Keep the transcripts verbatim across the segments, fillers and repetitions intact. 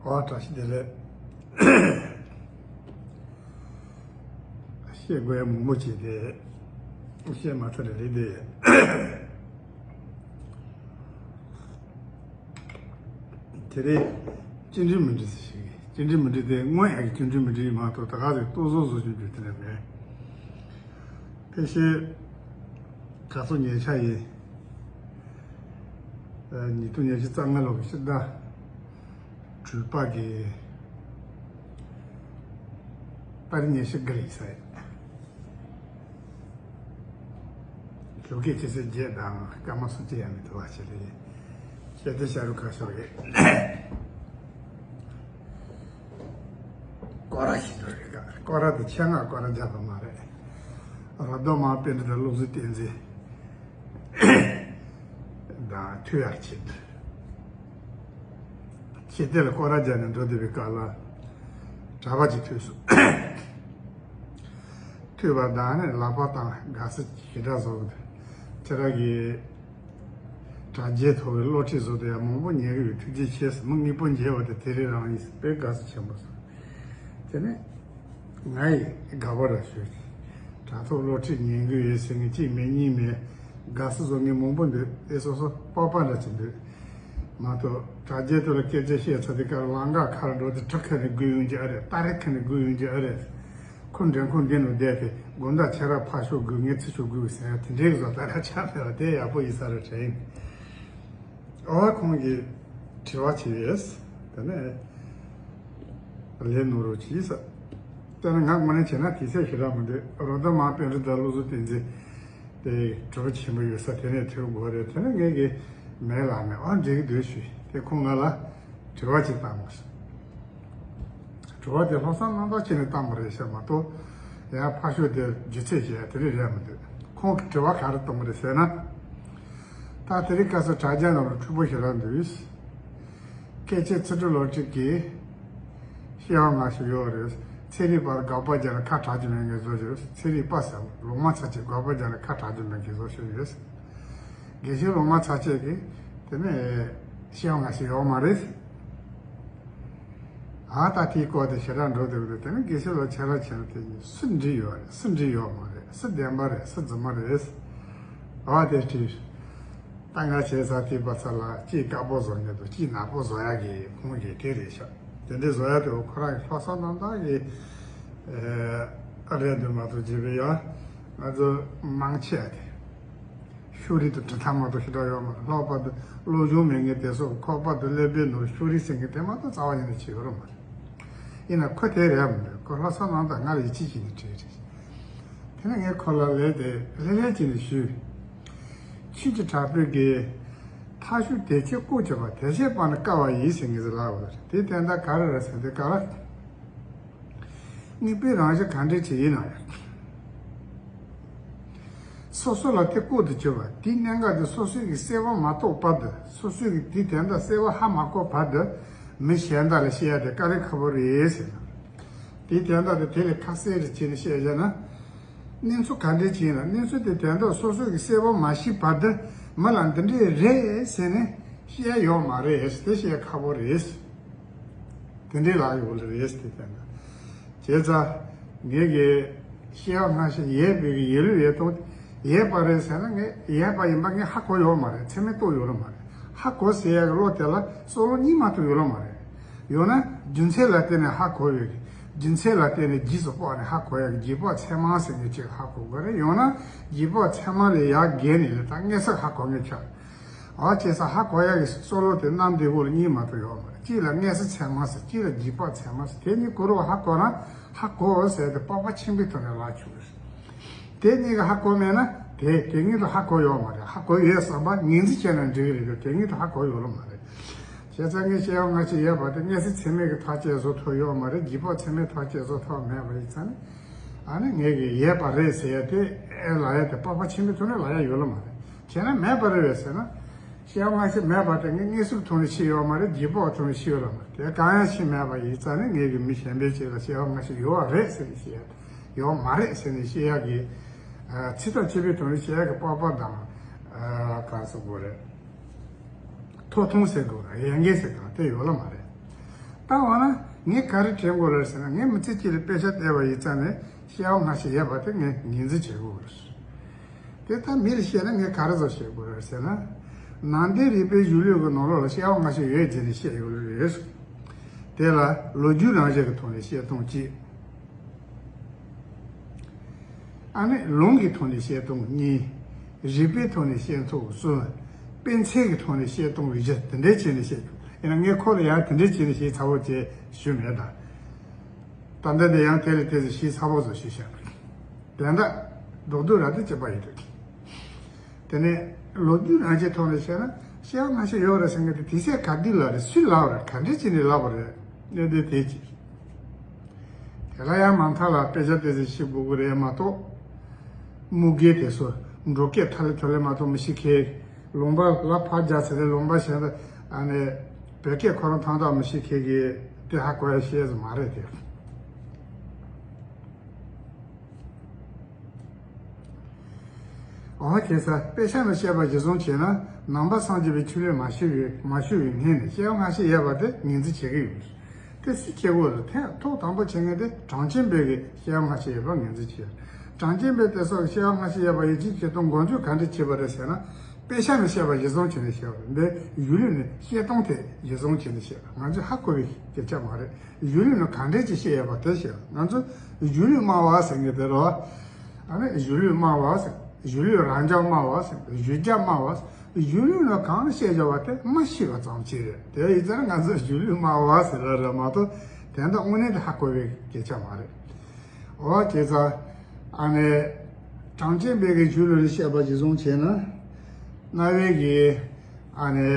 ཨོ་བཀྲ་ཤིས་བདེ་ལེགས། བཤད་དགོས་ཡ་མང་པོ་བྱས་ཏེ་བཤད་མ་ཚར་རེད་དེ། དེ་རིང་བཅིངས་འགྲོལ་མི་འགྲིག་ཟེར་ཞིག་བཅིངས་འགྲོལ་མི་འགྲིག་དེ་དངོས་ཡག་གི་བཅིངས་འགྲོལ་མི་འགྲིག་མ་གཏོགས་ད་ག་ཟེ་ལྟོ་བཟོ་བཟོ་བཞིན་རྒྱུ་དེ་ལས་མེད། ཕལ་ཆེར་ག་ཚོད་ཉེ་ཆར་ཡིན། ཉིས་སྟོང་ཉི་ཤུ་རྩ་ལྔ་ལོ་གི་ཕྱི་ཟླ་དྲུག་པ་གི་ཏ་རིག་ཉི་ཤུ་དགུ་ལ་ཡིན་ས་ཡིན། ཞོགས་ཀས་ཆུ་ཚོད་བརྒྱད་དང་སྐར་མ་སུམ་ཅུ་ཡང་མི་འདུག་བ་ཆེ་ལེ། ཤེས་ཏེ་ཤ་རུ་ཁ་ཤོར་རེད། སྐོར་ར་ཞིག་འགྲོ་རེད་ག་སྐོར་ར་དེ་ཆེད་མངགས་སྐོར་ར་རྒྱག་པ་མ་རེད། རོ་རྡོ་མ་པཎྜི་ཏ་བློ་བཟང་བསྟན་འཛིན་དང་ཐུག་ཡག་ཆེད། ཁྱེད་དེ་ལ་སྐོར་ར་རྒྱག་ནས་འགྲོ་བསྡད་པའི་སྐབས་ལ་གྲྭ་པ་ཅིག་ཐུག་སོང་། ཐུག་པ་དང་ནི་ལག་པ་བཏང་དགའ་བསུ་ཞེ་དྲག་བཟོ་གི་འདུག་ཁྱེད་རང་གིས་དྲ་རྒྱའི་ཐོག་གི་སློབ་ཁྲིད་བཟོ་དེ་ཡང་མང་པོ་ཉན་གི་ཡོད། ཐུགས་རྗེ་ཆེ་ཟེར། མི་དངོས་པོ་མཇལ་བ་དེ་དེ་རིང་རང་ཡིན་ཟེར། དཔེ་དགའ་བསུ་ཆེན་པོ་སོང་། དེ་ནས་ང་ཡི་དགའ་པོ་ར་ཞུ། དྲ་ཐོག་སློབ་ཁྲིད་ཉན་གི་ཡོད་ཟེར་མཁན་གཅིག་མེད་གཉིས་མེད། དགའ་བསུ་བཟོ་མཁན་མང་པོ་འདུག་ཨེ་སོ་སོ་སྤོབས་པ་འདྲ་ཅིག་འདུག་མ་གཏོགས་དྲ་རྒྱའི་ཐོག་ལ་སྐད་ཆ་བཤད་ཚར་དུས་སྐབས་ལ་ལམ་ཁ་ཁར་འགྲོ་དུས་གྲི་ཁ་ནས་རྒུད་ཡོང་རྒྱུ་ཨ་རེད། སྟ་རེ་ཁ་ནས་རྒུད་ཡོང་རྒྱུ་ཨ་རེད། ཁོ་འདྲེན་ཁོ་འདི་ནང་བསྡད་དེ་དགོང་དག་ཁྱེད་རང་ཕར་ཤོག་རྒུད་ངས་ཚུར་ཤོག་རྒུད་ཟེར་ཡ་དེ་འདྲའི་བཟོ་ལྟ་ར་ཆགས་མེད་པ་དེ་ཡག་པོ་ཡིན་ས་རེད་དྲན་ཡིན། ཨོ་ཁོང་གིས་དྲི་བ་བྱས་ཡོད། དེ་ནས་ལན་ནོར་བ་བྱས་ས། དེ་ནས་ང་དངོས་གནས་བྱས་ན་དེ་ཚད་ཞེ་དྲག་མི་འདུག་རོ་ཏ་མ་པཎྜི་ཏ་བློ་བཟང་བསྟན་འཛིན་དེ་གྲུབ་ཆེན་པོ་ཡོད་ས་དེ་ནས་ཐོས་དགོས་རེད། དེ་ནས་ངས་ཀྱི་མེད་ལ་མེད་ཨ་འགྲིག་གི་འདུག་ཞུས་དེ་ཁོང་ང་ལ་དྲི་བ་ཅིག་བཏང་མ་སོང་། དྲི་བ་དེ་ལྷག་བསམ་རྣམ་དག་བྱས་ནས་བཏང་པ་རེད་ཤག་མ་གཏོགས་ཡང་ཕར་ཕྱོགས་དེ་སྒྱུ་རྩལ་བྱས་ཡ་དེ་རིགས་རེད་མི་འདུག་ཁོང་གིས་དྲི་བ་ག་རེ་བཏང་གི་རེད་ཟེར་ན། ད་དེ་རིང་ཁ་སང་དྲ་རྒྱ་ནང་ལ་འཁྲུག་པོ་ཞེ་དྲག་འདུག་སྐད་ཆའི་ཚིག་འབྲུ་ལོ་གཅིག་གིས་སྐྱེ་བ་སྔ་ཕྱི་ཡོད་རེད། ཚན་རིག་པར་དགག་པ་རྒྱག་ན་ཁ་གྲག་རྒྱུ་མེད་ངེས་བཟོ་ཞིག་ཡོད། ཚན་རིག་པ་ཟེར་ལོ་མ་ཚ་ཆེ་དགག་པ་རྒྱག་ན་ཁ་གྲག་རྒྱུ་མེད་ངེས་བཟོ་ཞིག་ཡོད། དགེ་བཤེས་ལོ་མ་ཚ་ཆེ་གིས་དེ་ནས་སྐྱེ་བ་སྔ་ཕྱི་ཡོད་མ་རེད། ཨ་ད་དེའི་སྐོར་དེ་ཞེ་དྲག་འགྲོ་འདུག་འདུག་དེ་ནི་དགེ་བཤེས་ལོ་ཆེ་ར་ཆེ་ར་དེ་གཉིས་སུ་འགྲིག་ཡོད་རེད། སུ་འགྲིག་ཡོད་མ་རེད། སུ་བདེན་པ་རེད། སུ་རྫུན་མ་རེད། ཨ་དེ་དྲིས། ད་ང་བྱས་ས་དེ་པ་ཚ་ལ་གཅིག་དཀར་པོ་བཟོ་མཁན་དང་གཅིག་ནག་པོ་བཟོ་ཡག་གི་ཁོང་གིས་དེ་རེད་ཤག་དེ་འདྲའི་བཟོ་ཡག་དེ་ཁོ་རང་གི་ལྷག་བསམ་རྣམ་དག་གི་ཨ་རེད་འདུག་མ་གཏོགས་བྱས་པའི་ཡང་ང་ཚོ་མང་ཆེ་བ་དེ། ཤོ་རི་དང་གྲུབ་མཐའ་མ་གཏོགས་ཞེ་དྲག་ཡོད་མ་རེད། ལྷག་པར་དུ་བློ་སྦྱོང་མེད་མཁན་དེ་ཚོ་ཁོག་པ་དང་ཀླད་པའི་ནང་ཤོ་རི་ཟེར་མཁན་དེ་མ་གཏོགས་རྩ་བ་ཉིད་ནས་བྱེད་ཡོད་རེད་མ་རེད། ཡིན་ན་ཁོ་དེ་རེད་མ་རེད། ཁོ་ལྷག་བསམ་རྣམ་དག་ང་ལ་ཡིད་ཆེས་བྱས་ནས་དྲིས་རེད། དེ་ནས་ངས་ཁོ་ལ་ལན་དེ་ལྷོད་ལྷོད་བྱས་ནས་ཞུས། ཆོས་ཀྱི་གྲགས་པས་ཀྱི་མཐའ་ཤུགས་དེ་ཆེ་བཀོལ་བྱེད་པ་དེ་ཆེ་སྤང་ནས་དཀའ་བ་ཡིན་ཟེར་ངེས་ཟེར་ལབ་པ་རེད། དེ་དོན་དག་ག་རེ་རེད་ཟེར་དུས་སྐབས་ལ། དངོས་པོའི་རང་བཞིན་ག་འདྲ་ཅིག་ཡིན་ན་ཡང་། སོ་སོ་ལ་དེ་བཀོལ་དུ་གྱུར་པ་དེའི་གནད་འགག་དེ་སོ་སོས་ཀྱི་གསལ་པོ་མ་རྟོགས་བར་དུ། སོ་སོས་ཀྱི་དེའི་དོན་དག་གསལ་པོ་ཧ་མ་གོ་བར་དུ་མི་གཞན་དག་ལ་བཤད་ཡ་དེ་དཀའ་ལས་ཁག་པོ་རེད་ཟེར་ན། དེའི་དོན་དག་དེ་དེ་ལས་ཁ་གསལ་རུ་བྱས་ནས་བཤད་བཞག་ན། གནས་ཚུལ་ག་འདྲ་ཅིག་ཡིན་ན་གནས་ཚུལ་དེ་དོན་དག་སོ་སོས་ཀྱི་གསལ་པོ་མ་ཤེས་བར་དུ་མི་ལ་འདི་འདྲས་རེད་ཟེར་ནས་བཤད་ཡ་ཡོད་མ་རེད། དེ་བཤད་ཡ་ཁག་པོ་རེད། དེ་འདྲའི་ལག་ཡོད་ལ་རེད་དེ་ལྟ་ན། བྱས་ཙང་ངས་གི་སྐྱེ་བ་སྔ་ཕྱི་ཡོད་པའི་གི་ཡོད་ལུགས་ཡོད་དོ། ཡོད་པ་རེད་ཟེར་ན་ངས་ཡོད་པ་ཡིན་པ་ངས་ཧ་གོ་ཡོད་མ་རེད། ཚད་མས་རྟོགས་ཡོད་ལ་མ་རེད། ཧ་གོ་ཟེར་ཡ་གི་བློ་དེ་ལ་སྲོག་ལོ་གཉིས་མ་གཏོགས་ཡོད་ལ་མ་རེད། ཡང་ན་རྒྱུ་མཚན་ལ་བརྟེན་ནས་ཧ་གོ་ཡོད་གི། རྒྱུ་མཚན་ལ་བརྟེན་ནས་རྗེས་སུ་དཔག་ནས་ཧ་གོ་ཡ་གི་རྗེས་དཔག་ཚད་མ་ཟེར་ནས་ཅིག་ཧ་གོ་དགོས་རེད། ཡང་ན་རྗེས་དཔག་ཚད་མ་ལས་ཡར་བརྒལ་ནས་ལ་ད་མངོན་སུམ་ཧ་གོ་ངེས་ཆགས། ཨ་བྱས་ཙང་ཧ་གོ་ཡག་གི་སྲོག་ལོ་དེ་རྣམ་འདྲེན་འོག་ལ་གཉིས་མ་གཏོགས་ཡོད་མ་རེད། གཅིག་ལ་མངོན་སུམ་ཚད་མ་ཟེར། གཅིག་ལ་རྗེས་དཔག་ཚད་མ་ཟེར། དེ་གཉིས་གོ་རུ་ཧ་གོ་ན་ཧ་གོ་ཟེར་ཏེ་སྤོབས་པ་ཆེན་པོའི་ཐོག་ནས་ལབ་ཆོག་རེད། དེ་གཉིས་ཀ་ཧ་གོ་མེད་ན་དེ་དེ་གཉིས་དང་ཧ་གོ་ཡོད་མ་རེད། ཧ་གོ་ཡོད་བསམ་པ་ངོས་འཛིན་བྱས་ན་འགྲིག་གི་རེད་དེ་དེ་གཉིས་དང་ཧ་གོ་ཡོད་ལ་མ་རེད། བྱས་ཙང་ངས་སྐྱེ་བ་སྔ་ཕྱི་ཡོད་པ་དེ་མངོན་སུམ་ཚད་མའི་གི་ཐག་བཅད་བཟོ་ཐུབ་ཡོད་མ་རེད། རྗེས་དཔག་ཚད་མའི་ཐག་བཅད་བཟོ་ཐུབ་མེད་པ་ཡིན་ཙང་ནི། ཨ་ནི་ངས་གི་ཡོད་པ་རེད་ཟེར་ཡ་དེ་ཨེ་ལབ་ཡ་དེ་སྤོབས་པ་ཆེན་པོའི་ཐོག་ནས་ལབ་ཡ་ཡོད་ལ་མ་རེད། བྱས་ན་མེད་པ་རེད་བས་ཟེར་ན། སྐྱེ་བ་སྔ་ཕྱི་མེད་པ་དེ་ངས་མངོན་སུམ་ཐོག་ནས་ཤེས་ཡོད་མ་རེད། རྗེས་དཔག་ཐོག་ནས་ཤེས་ཡོད་ལ་མ་རེད། དེ་གང་ཡང་ཤེས་མེད་པ་ཡིན་ཙང་ནི་ངས་གི་མི་གཞན་པའི་ཆེད་ལ་སྐྱེ་བ་སྔ་ཕྱི་ཡོད་པ་རེད་ཟེར་ནས་བཤད་ཡ་ཡོད་མ་རེད་ཟེར་ནས་བཤད་ཡ་གི་ཚིག་ཐག་ཆོད་པའི་ཐོག་ནས་བཤད་ཡ་གི་སྤོབས་པ་དང་གང་ཟེར་དགོས་རེད། ཐོག་མཐོང་ཟེར་དགོས་རེད། ཡ་གི་ཟེར་གང་དེ་ཡོད་ལ་མ་རེད། ད་འོ་ན་ངས་ག་རེ་དྲན་དགོས་རེད་ཟེར་ན། ངས་མི་ཚེ་གཅིག་ལ་དཔེ་ཆ་བལྟས་པ་ཡིན་ཙང་ནས་སྐྱེ་བ་སྔ་ཕྱི་ཡོད་པ་དེ་ངས་ངོས་འཛིན་བྱེད་དགོས་རེད། དེ་ད་མི་ལ་བཤད་ན་ངས་ག་རེ་ཟེར་བཤད་དགོས་རེད་ཟེར་ན། ནང་བསྟན་རིག་པའི་གཞུང་ལུགས་ཀྱི་ནང་ལོགས་ལ་སྐྱེ་བ་སྔ་ཕྱི་ཡོད་ཅེས་ནས་བཤད་ཡོད་རེད། དེ་ལ་ལོ་རྒྱུས་རང་བཞིན་གྱི་ཐོག་ནས་བཤད་སྟངས་གཅིག། ཨ་ནི་ལུང་གི་ཐོག་ནས་བཤད་སྟངས་གཉིས། རིག་པའི་ཐོག་ནས་བཤད་སྟངས་གསུམ། དཔེ་མཚོན་གྱི་ཐོག་ནས་བཤད་སྟངས་བཞི། དེ་འདྲའི་ཆེད་ནས་བཤད་རྒྱུ་ཡིན་ན། ངས་ཁོ་ལ་ཡང་དེ་འདྲའི་ཆེད་ནས་བཤད་ཚ་བོ་བྱས་ཞུས་མེད་ད། ད་ལྟ་འདི་ཡང་དེ་ལས་དེ་ཚོ་ཞིག་ཚ་བོ་བཟོ་ཞིག་བཤད་པ་རེད། དོན་དག་རྡོག་རྡོག་ར་དེ་གཅིག་པ་ཡིན་འདུག་དེ་ནས་ལོ་རྒྱུས་རང་བཞིན་ཐོག་ནས་བཤད་ན་སྐྱེ་བ་སྔ་ཕྱི་ཡོད་རེད་ཟེར་མཁན་དེ་དུས་ཚོད་ག་དུས་ལ་རེད། སུས་ལབ་རེད། ག་འདྲ་བྱས་ནས་ལབ་པ་རེད། གནད་དོན་དེ་གཅིག་དེ་ལ་ཡང་མ་མཐའ་ལ་དཔེ་ཆ་དེ་ཚོ་ཤེས་དགོས་ཀྱི་རེད་མ་གཏོགས། དམུ་དགེ་དེ་ཚོ་འབྲོག་སྐད་ཐ་ལེ་ཐོ་ལེ་མ་གཏོགས་མི་ཤེས་མཁན། ལུང་པ་ལ་ཕར་རྒྱག་ཚེ་རེད། ལུང་པ་གཞན་དུ་ཨ་ནི་བོད་སྐད་ཁོ་རང་ཐང་ཐག་མི་ཤེས་མཁན་གྱི་དེ་ཧ་གོ་ཡ་ཤེས་ཟིག་མ་རེད་དེ། འོ་དེ་ཚ་དཔེ་ཆ་ནས་བཤད་པ་གཞིར་བཟུང་བྱས་ན། ནང་པ་སངས་རྒྱས་པའི་ཆོས་ལུགས་མ་ཞུགས་པའི་མ་ཞུགས་པའི་སྔོན་ནས་སྐྱེ་བ་སྔ་ཕྱི་ཡོད་པ་དེ་ངོས་འཛིན་བྱེད་ཀྱི་ཡོད། དེ་སུས་བྱེད་དགོས་རེད། ཐེངས་ཐོག་དང་པོ་བྱེད་མཁན་དེ་གྲངས་ཅན་པས་ཀྱི་སྐྱེ་བ་སྔ་ཕྱི་ཡོད་པ་ངོས་འཛིན་བྱས། གྲངས་ཅན་པས་དེ་སོགས་སྐྱེ་བ་སྔ་ཕྱི་ཡོད་པ་ཡིད་ཆེས་བྱེད་སྟངས་འགོ་འཛུགས་ག་འདྲ་བྱས་པ་རེད་ཟེར་ན། དཔེ་ཆ་ནས་བཤད་པ་གཞིར་བཟུང་བྱས་ནས་བཤད་པ་རེད། འདི་གཞུང་ལུགས་ནས་བཤད་སྟངས་དེ་གཞིར་བཟུང་བྱས་ནས་བཤད་པ། ང་ཚོས་ཧ་གོ་བའི་སྐད་ཆ་མ་རེད། གཞུང་ལུགས་ནས་ག་འདྲས་ཅིག་བཤད་ཡོད་པ་དེ་བཤད། ང་ཚོ་གཞུང་ལུགས་སྨྲ་བ་ཟེར་མཁན་དེ་རེད། ཨ་ནི་གཞུང་ལུགས་སྨྲ་བ་ཟེར། གཞུང་ལུགས་རང་རྐྱ་སྨྲ་བ་ཟེར། གཞུང་རྐྱ་སྨྲ་བ་ཟེར། གཞུང་ལུགས་ནས་གང་བཤད་ཡོད་པ་དེ་མ་ཤེས་པ་ཙམ་ཅིག་རེད། དེ་ཡིན་ཙང་ང་ཚོ་གཞུང་ལུགས་སྨྲ་བ་ཟེར་ལ་རེད་མ་གཏོགས་དོན་དག་དངོས་གནས་དེ་ཧ་གོ་བའི་སྐད་ཆ་མ་རེད། འོ་བྱས་ཙང་ཨ་ནི་གྲངས་ཅན་པས་ཀྱི་གཞུང་ལུགས་ནས་བཤད་པ་གཞིར་བཟུང་བྱས་ན། རྣ་བའི་གི་ཨ་ནི།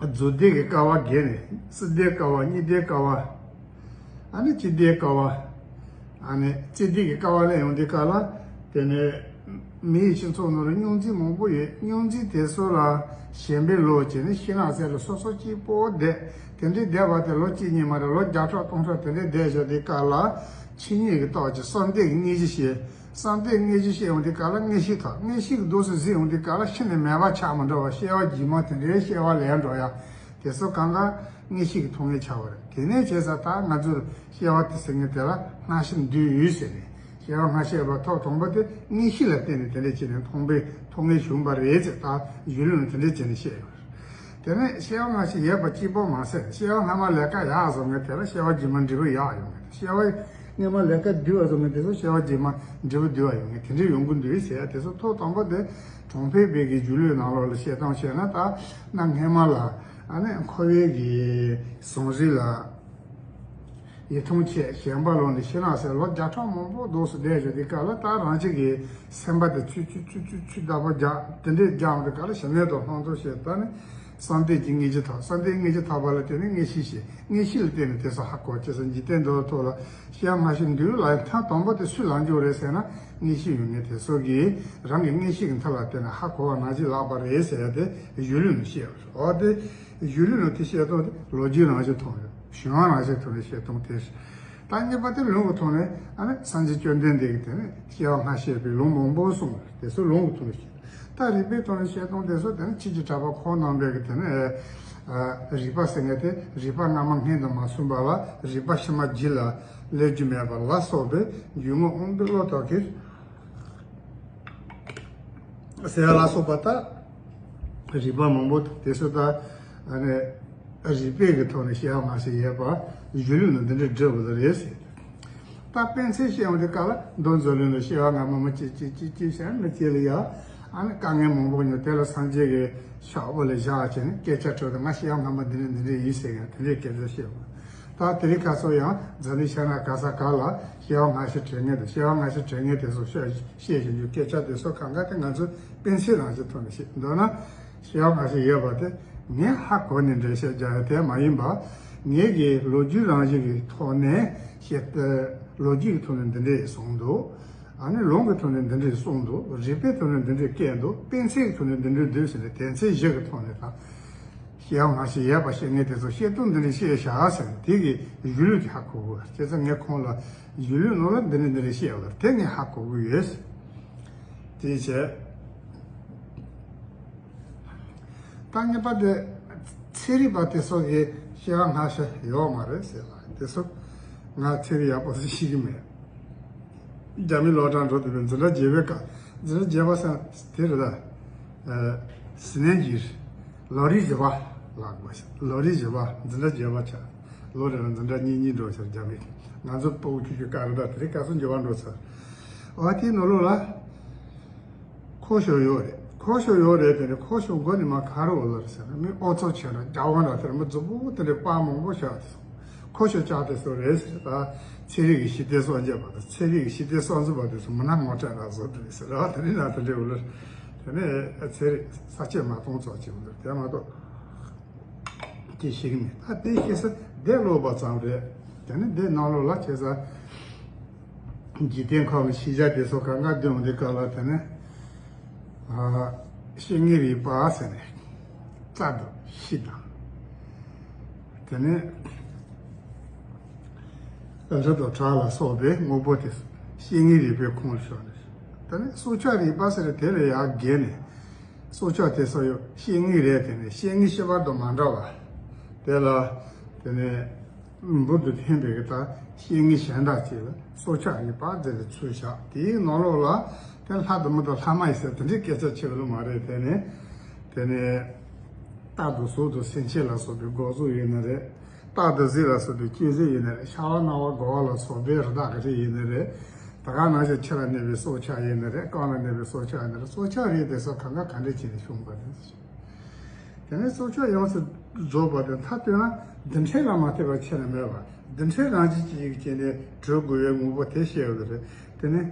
རྫུ་འཕྲུལ་གྱི་ཀ་བ་བརྒྱད་ནས། སྲིད་པའི་ཀ་བ། སྙིགས་པའི་ཀ་བ། ཨ་ནི་སྤྱི་དང་ཀ་བ། ཨ་ནི་སྤྱི་དང་གི་ཀ་བ་ལ་ཡོང་དུས་སྐབས་ལ། དེ་ནས་མི་ཡི་སྤྱི་ཚོགས་ནང་ལ་སྙུང་གཞི་མང་པོ་ཡོད། སྙུང་གཞི་དེ་ཚོ་ལ་ཞེན་པའི་བློ་བྱས་ནས་ཤིང་ནགས་གསེབ་ལ་སོ་སོ་གཅིག་པོ་བསྡད། དེ་འདྲའི་བསྡད་པ་དེ་ལོ་གཅིག་གཉིས་མ་རེད། ལོ་བརྒྱ་ཕྲག་སྟོང་ཕྲག་དེ་འདྲའི་བསྡད་བཞག་དུས་སྐབས་ལ། ཆོས་ཉིད་ཀྱི་རྟོགས་བྱེད་བསམ་གཏན་གྱི་དངོས་གཞི་ཤེས། བསམ་གཏན་དངོས་གཞི་ཤེས་ཡོང་དུས་སྐབས་ལ་མངོན་ཤེས་ཐོབ། མངོན་ཤེས་ཀྱི་གདུགས་སུ་གཟིགས་ཡོང་དུས་སྐབས་ལ་ཤི་ནས་མེད་པ་ཆགས་མི་འགྲོ་བ། སྐྱེ་བ་རྗེས་མ་དེ་འདྲའི་སྐྱེ་བ་ལེན་འགྲོ་ཡ། དེ་ཚོ་གང་ག་མངོན་ཤེས་ཀྱི་ཐོབ་མཁན་ཆགས་པ་རེད། དེ་ནས་བྱས་ཙང་ད་ང་ཚོར་སྐྱེ་བ་དེ་ཟེར་མཁན་དེ་ལ་སྔ་ཕྱི་འདུས་ཡོད་ཟེར་ནས། སྐྱེ་བ་སྔ་ཕྱི་ཡོད་པ་ཐོག་དང་པོ་དེ་མངོན་ཤེས་ལ་བརྟེན་ནས་དེ་འདྲ་བྱས་ནས་མཐོང་བའི་ཐོག་མའི་བྱུང་བ་རེད་ཟེར། ད་གཞུང་ལུགས་ནས་དེ་འདྲ་བྱས་ནས་བཤད་ཡོད་རེད། དེ་ནས་སྐྱེ་བ་སྔ་ཕྱི་ཡོད་པ་གཅིག་པོ་མ་ཟད། སྐྱེ་བ་སྔ་མ་ལས་ཀ་ཡག་བཟོ་མཁན་དེ་ལ་སྐྱེ་བ་རྗེས་མ་འབྲས་བུ་ཡག་ཡོང་མཁན། སྐྱེ་བ་སྔ་མ་ལས་ཀ་བསྡུས་པ་བཟོ་མཁན་དེ་ཚོ་སྐྱེ་བ་རྗེས་མ་འབྲས་བུ་བསྡུ་བ་ཡོང་མཁན་དེ་འདྲ་ཡོང་གི་འདུག་ཟེར་ཡ་དེ་ཚོ་ཐོག་དང་པོ་དེ་གྲོང་ཁྱེར་པའི་གི་སྒྱུ་ལུས་ནང་ལོགས་ལ་བཤད་སྟངས་བཤད་ན། ད་གནའ་སྔ་མ་ལ་ཨ་ནི་འཁོར་བའི་གི་ཟང་ཟིང་ལ་ཡིད་མཐུན་ཆེད་ཞེན་པ་ལོག་ནས་ཤིང་ནགས་གསེབ་ལོ་བརྒྱ་ཕྲག་མང་པོ་གདུགས་སུ་བསྡད་བཞག་དུས་སྐབས་ལ། ད་རང་ཅག་གི་སེམས་པ་དེ་ཆུ་ཆུ་ཆུ་ཆུ་ཆུ་ལྟ་བུ་རྒྱག་དེ་འདྲའི་རྒྱག་འོང་དུས་སྐབས་ལ་ཞི་གནས་དང་ལྷག་མཐོང་ཞེས་ད་ནི་བསམ་གཏན་གྱི་དངོས་གཞི་ཐོབ། བསམ་གཏན་དངོས་གཞི་ཐོབ་པ་ལ་བརྟེན་ནས་མངོན་ཤེས་ཤེས། མངོན་ཤེས་ལ་བརྟེན་ནས་དེ་ཚོ་ཧ་གོ། བྱས་ཙང་འཇིག་རྟེན་འདི་ལ་ཐོག་ལ་སྐྱེ་བ་སྔ་ཕྱི་འདུས་ལ་ཐེངས་དང་པོ་དེ་སུས་ལབ་རྒྱུ་རེད་ཟེར་ན། མངོན་ཤེས་ཡོད་མཁན་དེ་ཚོ་གིས་རང་གི་མངོན་ཤེས་ཀྱི་མཐུ་ལ་བརྟེན་ནས་ཧ་གོ་བ་ནང་བཞིན་ལབ་པ་རེད་ཟེར་ཡ་དེ་གཞུང་ལུགས་ནས་བཤད་པ་རེད། འོ་དེ་གཞུང་ལུགས་ནས་དེ་བཤད་སྟངས་དེ་ལོ་རྒྱུས་རང་བཞིན་ཐོག་ནས། གཞུང་རང་བཞིན་ཐོག་ནས་བཤད་སྟངས་དེ་རེད། ད་གཉིས་པ་དེ་ལུང་གི་ཐོག་ནས། ཨ་ནི་སངས་རྒྱས་བཅོམ་ལྡན་འདས་ཀྱིས་དེ་ནས་སྐྱེ་བ་སྔ་ཕྱི་ཡོད་པའི་ལུང་མང་པོ་གསུངས་པ་རེད། དེ་ཚོ་ལུང་གི་ཐོག་ནས་བཤད། ད་རིགས་པའི་ཐོག་ནས་བཤད་སྟངས་དེ་ཚོ་དེ་ནི་ཆོས་ཀྱི་གྲགས་པ་ཁོང་རྣམ་པས་ཀྱི་དེ་ནས། ཨ། རིགས་པ་ཟེར་མཁན་དེ་རིགས་པ་སྔ་མ་སྔོན་དུ་མ་སོང་བ་ལ་རིགས་པ་ཕྱི་མ་རྒྱུད་ལ་སླེབས་རྒྱུ་མེད་པ་ལ་སོགས་པའི་རྒྱུད་ངོ་དབང་པོའི་བློ་ཐོག་གིས་ཟེར་བ་ལ་སོགས་པ། ད་རིགས་པ་མང་པོ་དང་དེ་ཚོ། ད་ཨ་ནི་རིགས་པའི་གི་ཐོག་ནས་སྐྱེ་བ་སྔ་ཕྱི་ཡོད་པ་གཞུང་ལུགས་ནས་འདི་འདྲའི་འགྲེལ་བ་ལ་རེད་ཟེར། ད་དཔེ་མཚོན་བཤད་ཡོང་དུས་སྐབས་ལ་མདོ་མཛོད་ལུང་ལ་སྐྱེ་བ་སྔ་མ་མི་སྐྱེ་སྐྱེ་སྐྱེ་སྐྱེ་ཞེས་མི་སྐྱེ་ལ་ཡ། ཨ་ནི་དཀའ་ངལ་མང་པོ་མྱོང་། དེ་ལ་སངས་རྒྱས་ཀྱི་ཕྱག་དབུ་ལ་བཞག་བྱས་ནས་སྐད་ཆ་དྲིས་ཏེ། ང་སྐྱེ་བ་སྔ་མ་འདི་འདྲ་འདི་འདྲ་ཡིན་ཟེར་ཡང་དེ་འདྲའི་སྐད་ཆ་བཤད་པ། ད་དེ་རིང་ཁ་སང་ཡང་འཛམ་གླིང་ཤར་ནུབ་ག་ས་ག་ལ་སྐྱེ་བ་སྔ་ཕྱི་དྲན་མཁན་དང་། སྐྱེ་བ་སྔ་ཕྱི་དྲན་མཁན་དེ་ཚོ་བཤད་བཤད་བཞིན་རྒྱུ་སྐད་ཆ་དེ་ཚོ་གང་ག་དེ་ང་ཚོས་དཔེ་མཚོན་རང་བཞིན་ཐོག་ནས་བཤད་འདོད་ན། སྐྱེ་བ་སྔ་ཕྱི་ཡོད་པ་དེ་ངས་ཧ་གོ་ནས་འགྲེལ་བཤད་རྒྱག་ཡ་དེ་མ་ཡིན་པ། ངས་ཀྱི་ལོ་རྒྱུས་རང་བཞིན་གྱི་ཐོག་ནས་བཤད། ལོ་རྒྱུས་ཀྱི་ཐོག་ནས་འདི་འདྲས་གསུངས་འདུག་ཨ་ནི་ལུང་གི་ཐོག་ནས་འདི་འདྲས་གསུངས་འདུག་རིགས་པའི་ཐོག་ནས་འདི་འདྲས་བཀོད་འདུག་དཔེ་མཚོན་གྱི་ཐོག་ནས་འདི་འདྲས་འདུག་ཟེར་ནས་དོན་ཚན་བཞི་གི་ཐོག་ནས་དང་། སྐྱེ་བ་སྔ་ཕྱི་ཡོད་པ་བཤད་མཁན་དེ་ཚོ་བཤད་སྟངས་འདི་འདྲས་བཤད་བཞག་ཟེར་ནས་དེ་གི་གཞུང་ལུགས་དེ་ཧ་གོ་དགོས། བྱས་ཙང་ངས་ཁོང་ལ་གཞུང་ལུགས་ནང་ལ་འདི་འདྲས་འདི་འདྲས་བཤད་ཡོད་ལ་དེ་ངས་ཧ་གོ་གི་ཡོད། དེ་བྱས། ད་གཉིས་པ་དེ། ཚན་རིག་པ་དེ་ཚོ་གི་སྐྱེ་བ་སྔ་ཕྱི་ཡོད་མ་རེད་ཟེར་བ་དེ་ཚོ་ང་ཚན་རིག་ཡག་པོ་ཞིག་ཤེས་ཀྱི་མེད། རྒྱ་མི་སློབ་གྲྭ་འགྲོ་དུས་འཛིན་གྲྭ་བརྒྱད་པའི་སྐབས་འཛིན་གྲྭ་བརྒྱད་པ་ཟེར་དེ་རེད་ད། ཟི་ནན་གྱི་ལོ་རེ་བཞི་པ་ལ་དགོས་ཤག་ལོ་རེ་བཞི་པ་འཛིན་གྲྭ་བརྒྱད་པ་ཆགས། ལོ་རེ་ལ་འཛིན་གྲྭ་གཉིས་གཉིས་འགྲོ་ཤག་རྒྱ་མི། ང་ཚོ་སྤོ་བོ་ཁྱོད་ཀྱི་སྐབས་རེད་ད། དེ་རིང་ཁ་སང་འགྱུར་བ་འགྲོ་ཚར། འོ་དེའི་ནང་ལོགས་ལ། ཁོ་ཤོ་ཡོད་རེད། ཁོ་ཤོ་ཡོད་རེད། དེ་ནས་ཁོ་ཤོ་མགོ་ནས་མར་ག་རེ་འོ་ལ་རེད་ཟེར་ན། མི་ཨོ་ཚོ་ཆེ་ར་རྒྱ་དབང་ར་དེར་མི་རྫུ་བོ་དེ་འདྲའི་པར་མང་པོ་བཞག་དེ་སོང་། ཁོ་ཤོ་ལྕགས་དེ་ཚོ་རེད་ཟེར། ད་ཚན་རིག་གི་ཞི་བདེ་སྲུང་སྐྱོབ་པ་དང་ཚན་རིག་གི་ཞི་བདེ་སྲུང་འཛིན་པ་དེ་ཚོ་མི་སྣ་ངོ་སྤྲད་ར་བཟོ་འདུག་ཟེར་ར། དེ་རིང་ན་དེ་འདྲའི་འོ་ལ། དེ་ནས་ཚན་རིག་ས་ཆས་མ་གཏོང་ཚོགས་ཀྱི་འོ་ལ་དེ་མ་གཏོགས་ཅི་ཤེས་ཀྱི་མེད། ད་དེ་ཤེས་ས་དེ་ཀློག་པ་ཙམ་རེད། དེ་ནས་དེ་ནང་ལོགས་ལ་བྱས་ས། འཇིག་རྟེན་ཁམས་ཀྱི་ཤེས་བྱ་དེ་ཚོ་གང་ག་འདོན་འདི་ག་ལ་དེ་ནས་ཨ། སྐྱེ་དངོས་རིག་པ་ཟེར་ནས་རྩྭ་དང་ཤིང་དང་། དེ་ནས་རི་དང་བྲག་ལ་སོགས་པའི་དངོས་པོ་དེ་སྐྱེ་དངོས་རིག་པའི་ཁོངས་ལ་ཤོར་ནས། དེ་ནས་སྲོག་ཆགས་རིག་པ་ཟེར་དེ་ལས་ཡར་བརྒལ་ནས་སྲོག་ཆགས་དེ་ཚོ་ཡང་སྐྱེ་དངོས་རེད། དེ་ནས་སྐྱེ་དངོས་ཤེས་པ་དང་མ་འདྲ་བ་དེ་ལ་དེ་ནས། འབུར་དུ་ཐོན་པའི་གི་ད་སྐྱེ་དངོས་གཞན་དག་ཅིག་ལ་སྲོག་ཆགས་རིག་པ་ཟེར་ཏེ་ཚུར་བཞག་དེའི་ནང་ལོགས་ལ་དེ་ལྷ་དང་མི་དང་ལྷ་མ་ཡིན་ཟེར་དེ་འདྲའི་སྐད་ཆ་ཆེ་བ་ལ་མ་རེད། དེ་ནས་དེ་ནས་རྟ་དང་གཟུགས་དང་སེམས་ཅན་ལ་སོགས་པའི་སྒོ་ཟོག་ཡིན་ན་རེད། སྟག་དང་གཟིག་ལ་སོགས་པའི་གཅན་གཟན་ཡིན་ན་རེད། ཤ་བ་གནའ་བ་དགོ་བ་ལ་སོགས་པའི་རི་དྭགས་ཀྱི་རིགས་ཡིན་ན་རེད། ད་ག་ནང་བཞིན་ཆུ་ལ་གནས་པའི་སྲོག་ཆགས་ཡིན་ན་རེད། རྐང་ལ་གནས་པའི་སྲོག་ཆགས་ཡིན་ན་རེད། སྲོག་ཆགས་རིགས་དེ་ཚོ་གང་ག་ག་འདྲས་བྱས་ནས་བྱུང་བ་རེད། དེ་ནས་སྲོག་ཆགས་ཡོངས་སུ་རྫོགས་པ་དེ་མཐར་གཏུགས་ན་རྡུལ་ཕྲན་ལ་མ་ལྟོས་པར་ཁྱེར་ན་མེད་པ། རྡུལ་ཕྲན་རང་བཞིན་གྱིས་ཡོད་ཀྱི་ནས་གྲུབ་དགོས་པའི་དངོས་པོ་དེ་བཤད་ཡོད་རེད། དེ་ནས་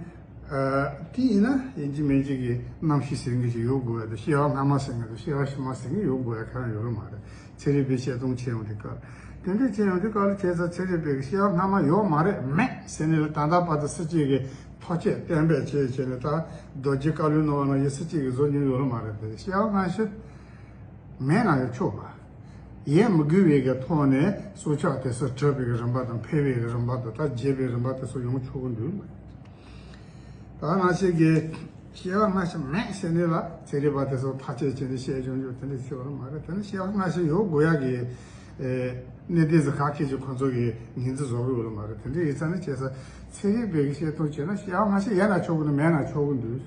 ཨ། དེ་ཡིན་ན་ཡིན་གཅིག་མིན་གཅིག་གི་རྣམ་ཤེས་ཟེར་མཁན་ཞིག་ཡོད་དགོས་པ་དང་། སྐྱེ་བ་སྔ་མ་ཟེར་མཁན་དང་སྐྱེ་བ་ཕྱི་མ་ཟེར་མཁན་ཡོད་དགོས་པ་གང་ཡང་ཡོད་ལ་མ་རེད། ཚན་རིག་པས་བཤད་སྟངས་བྱས་ཡོང་དུས་སྐབས་དེ་འདྲ་བྱས་ཡོང་དུས་སྐབས་ལ་བྱས་ཙང་ཚན་རིག་པས་སྐྱེ་བ་སྔ་མ་ཡོད་མ་རེད་མེད་ཟེར་ནས་ལ་ད་ལྟ་བར་དུ་སུ་གཅིག་གིས་ཐག་བཅད་གཏན་འབེབས་བྱས་བྱས་ནས་ད་རྡོ་རྗེ་བཀའ་བློན་ནང་ན་ཡོད་སུ་གཅིག་གིས་བཟོ་མྱོང་ཡོད་ལ་མ་རེད། དེ་སྐྱེ་བ་སྔ་ཕྱི་མེད་ན་ཡང་ཆོག་པ། ཡོད་མི་དགོས་པའི་གི་ཐོག་ནས་སྲོག་ཆགས་དེ་ཚོ་གྲུབ་པའི་གི་རིམ་པ་དང་འཕེལ་བའི་གི་རིམ་པ་དང་ད་རྒྱས་པའི་རིམ་པ་དེ་ཚོ་ཡོང་ཆོག་གི་འདུག་ད་ང་ཞིག་གིས་སྐྱེ་བ་སྔ་ཕྱི་མེད་ཟེར་ནས་ལ་ཚན་རིག་པ་དེ་ཚོ་ཐག་བཅད་བྱས་ནས་བཤད་ཆོག་ཆོག་དེ་འདྲ་ཤེས་པ་མ་རེད། དེ་ནི་སྐྱེ་བ་སྔ་ཕྱི་ཡོད་དགོས་ཡག་གི་ཨེ། གནད་དོན་ཟིག་ཁག་ཁེ་ཅིག་ཁོ་ཚོ་གིས་ངོས་འཛིན་བཟོ་གི་ཡོད་ལ་མ་རེད། དེ་འདྲ་ཡིན་ཙང་ནི་བྱས་ཙང་ཚན་རིག་པའི་གི་བཤད་སྟངས་བྱས་ན་སྐྱེ་བ་སྔ་ཕྱི་ཡོད་ན་ཆོག་གི་འདུག་མེད་ན་ཆོག་གི་འདུག་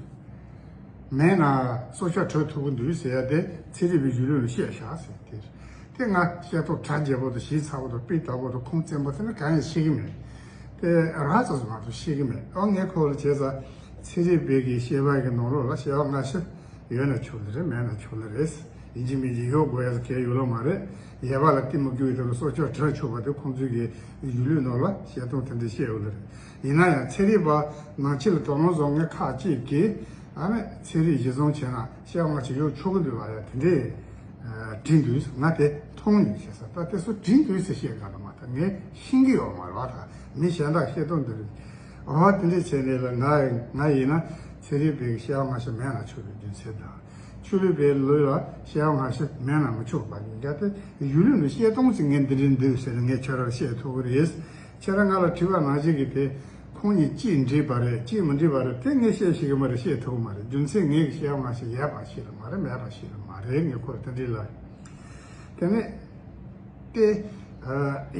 མེད་ན་སྲོག་ཆགས་གྲུབ་ཐུབ་ཀྱི་འདུག་ཟེར་ཡ་དེ་ཚན་རིག་པའི་གཞུང་ལུགས་ལ་བཤད་བཞག་ཟེར་དེ་རེད། དེ་ང་བཤད་ཐོག་གྲ་རྒྱས་པོ་དང་ཞིབ་ཚགས་པོ་དང་སྤུས་དག་པོ་དང་ཁུངས་བཙན་པོ་དེ་ནི་གང་ཡང་ཤེས་ཀྱི་མེད། དེ་རགས་ཙམ་ཞིག་མ་གཏོགས་ཤེས་ཀྱི་མེད། ཨོ་ངས་ཁོ་ལ་བྱས་ཙང་ཚན་རིག་པའི་གི་བཤད་པ་གི་ནང་ལོགས་ལ་སྐྱེ་བ་སྔ་ཕྱི་ཡོད་ན་ཆོག་ནི་རེད། མེད་ན་ཆོག་ནི་རེད། ཡིན་གཅིག་མིན་གཅིག་ཡོད་དགོས་ཡ་གལ་ཡོད་ལོ་མ་རེད། ཡོད་པ་ལ་བརྟེན་མི་དགོས་པའི་ཐོག་ལ་སྲོག་ཆགས་གྲུབ་ཆོག་པ་དེ་ཁོང་ཚོའི་གི་གཞུང་ལུགས་ནང་ལ་བཤད་སྟངས་དེ་འདྲ་བཤད་ཡོད་ལ་རེད། ཡིན་ན་ཡང་ཚན་རིག་པ་ནང་ཆོས་ལ་དོ་སྣང་བཟོ་མཁན་ཁག་ཅིག་གིས་ཨ་ནི་ཚན་རིག་གཞི་བཟུང་བྱས་ན་སྐྱེ་བ་སྔ་ཕྱི་ཡོད་ཆོག་གི་འདུག་ལ་ཡ་དེ་འདྲས་བྲིས་འདུག་ང་དེ་མཐོང་ཡོད་བྱས་ས། ད་དེ་ཚོ་བྲིས་འདུག་ཟེར་བཤད་ག་ལ་མ་ད་ངས་ཤེས་ཀྱི་ཡོད་མ་རེད་བ། ད་མི་གཞན་དག་བཤད་སྟངས་འདི་རེད། འོ་དེ་འདྲས་བྱས་ནས་ལ་ང་ང་ཡིན་ན་ཚན་རིག་པའི་སྐྱེ་བ་སྔ་ཕྱི་མེད་ན་ཆོག་པའི་རྒྱུ་མཚན་དང་། ཆོས་ལུགས་པའི་ལུགས་ལ་སྐྱེ་བ་སྔ་ཕྱི་མེད་ན་མི་ཆོག་པ་ཡིན་ཀྱང་དེ་གཞུང་ལུགས་ནས་བཤད་སྟངས་ཀྱི་ངས་འདི་འདྲས་འདུག་ཟེར་ནས་ངས་ཁྱོད་རར་བཤད་ཐུབ་ཀྱི་རེད། ཁྱེད་རང་ང་ལ་དྲི་བ་ནང་བཞིན་གྱི་དེ་ཁོང་གཉིས་གཅིག་འགྲིག་པ་རེད་གཅིག་མི་འགྲིག་པ་རེད་དེ་ངས་བཤད་ཤེས་ཀྱི་མ་རེད། བཤད་ཐུབ་ཀྱི་མ་རེད། རྒྱུ་མཚན་ངས་ཀྱི་སྐྱེ་བ་སྔ་ཕྱི་ཡོད་པ་ཤེས་ཀྱི་མ་རེད། མེད་པ་ཤེས་ཀྱི་མ་རེད། ངས་ཁོ་ལ་དེ་འདྲས་ལབ། དེ་ནས་དེ་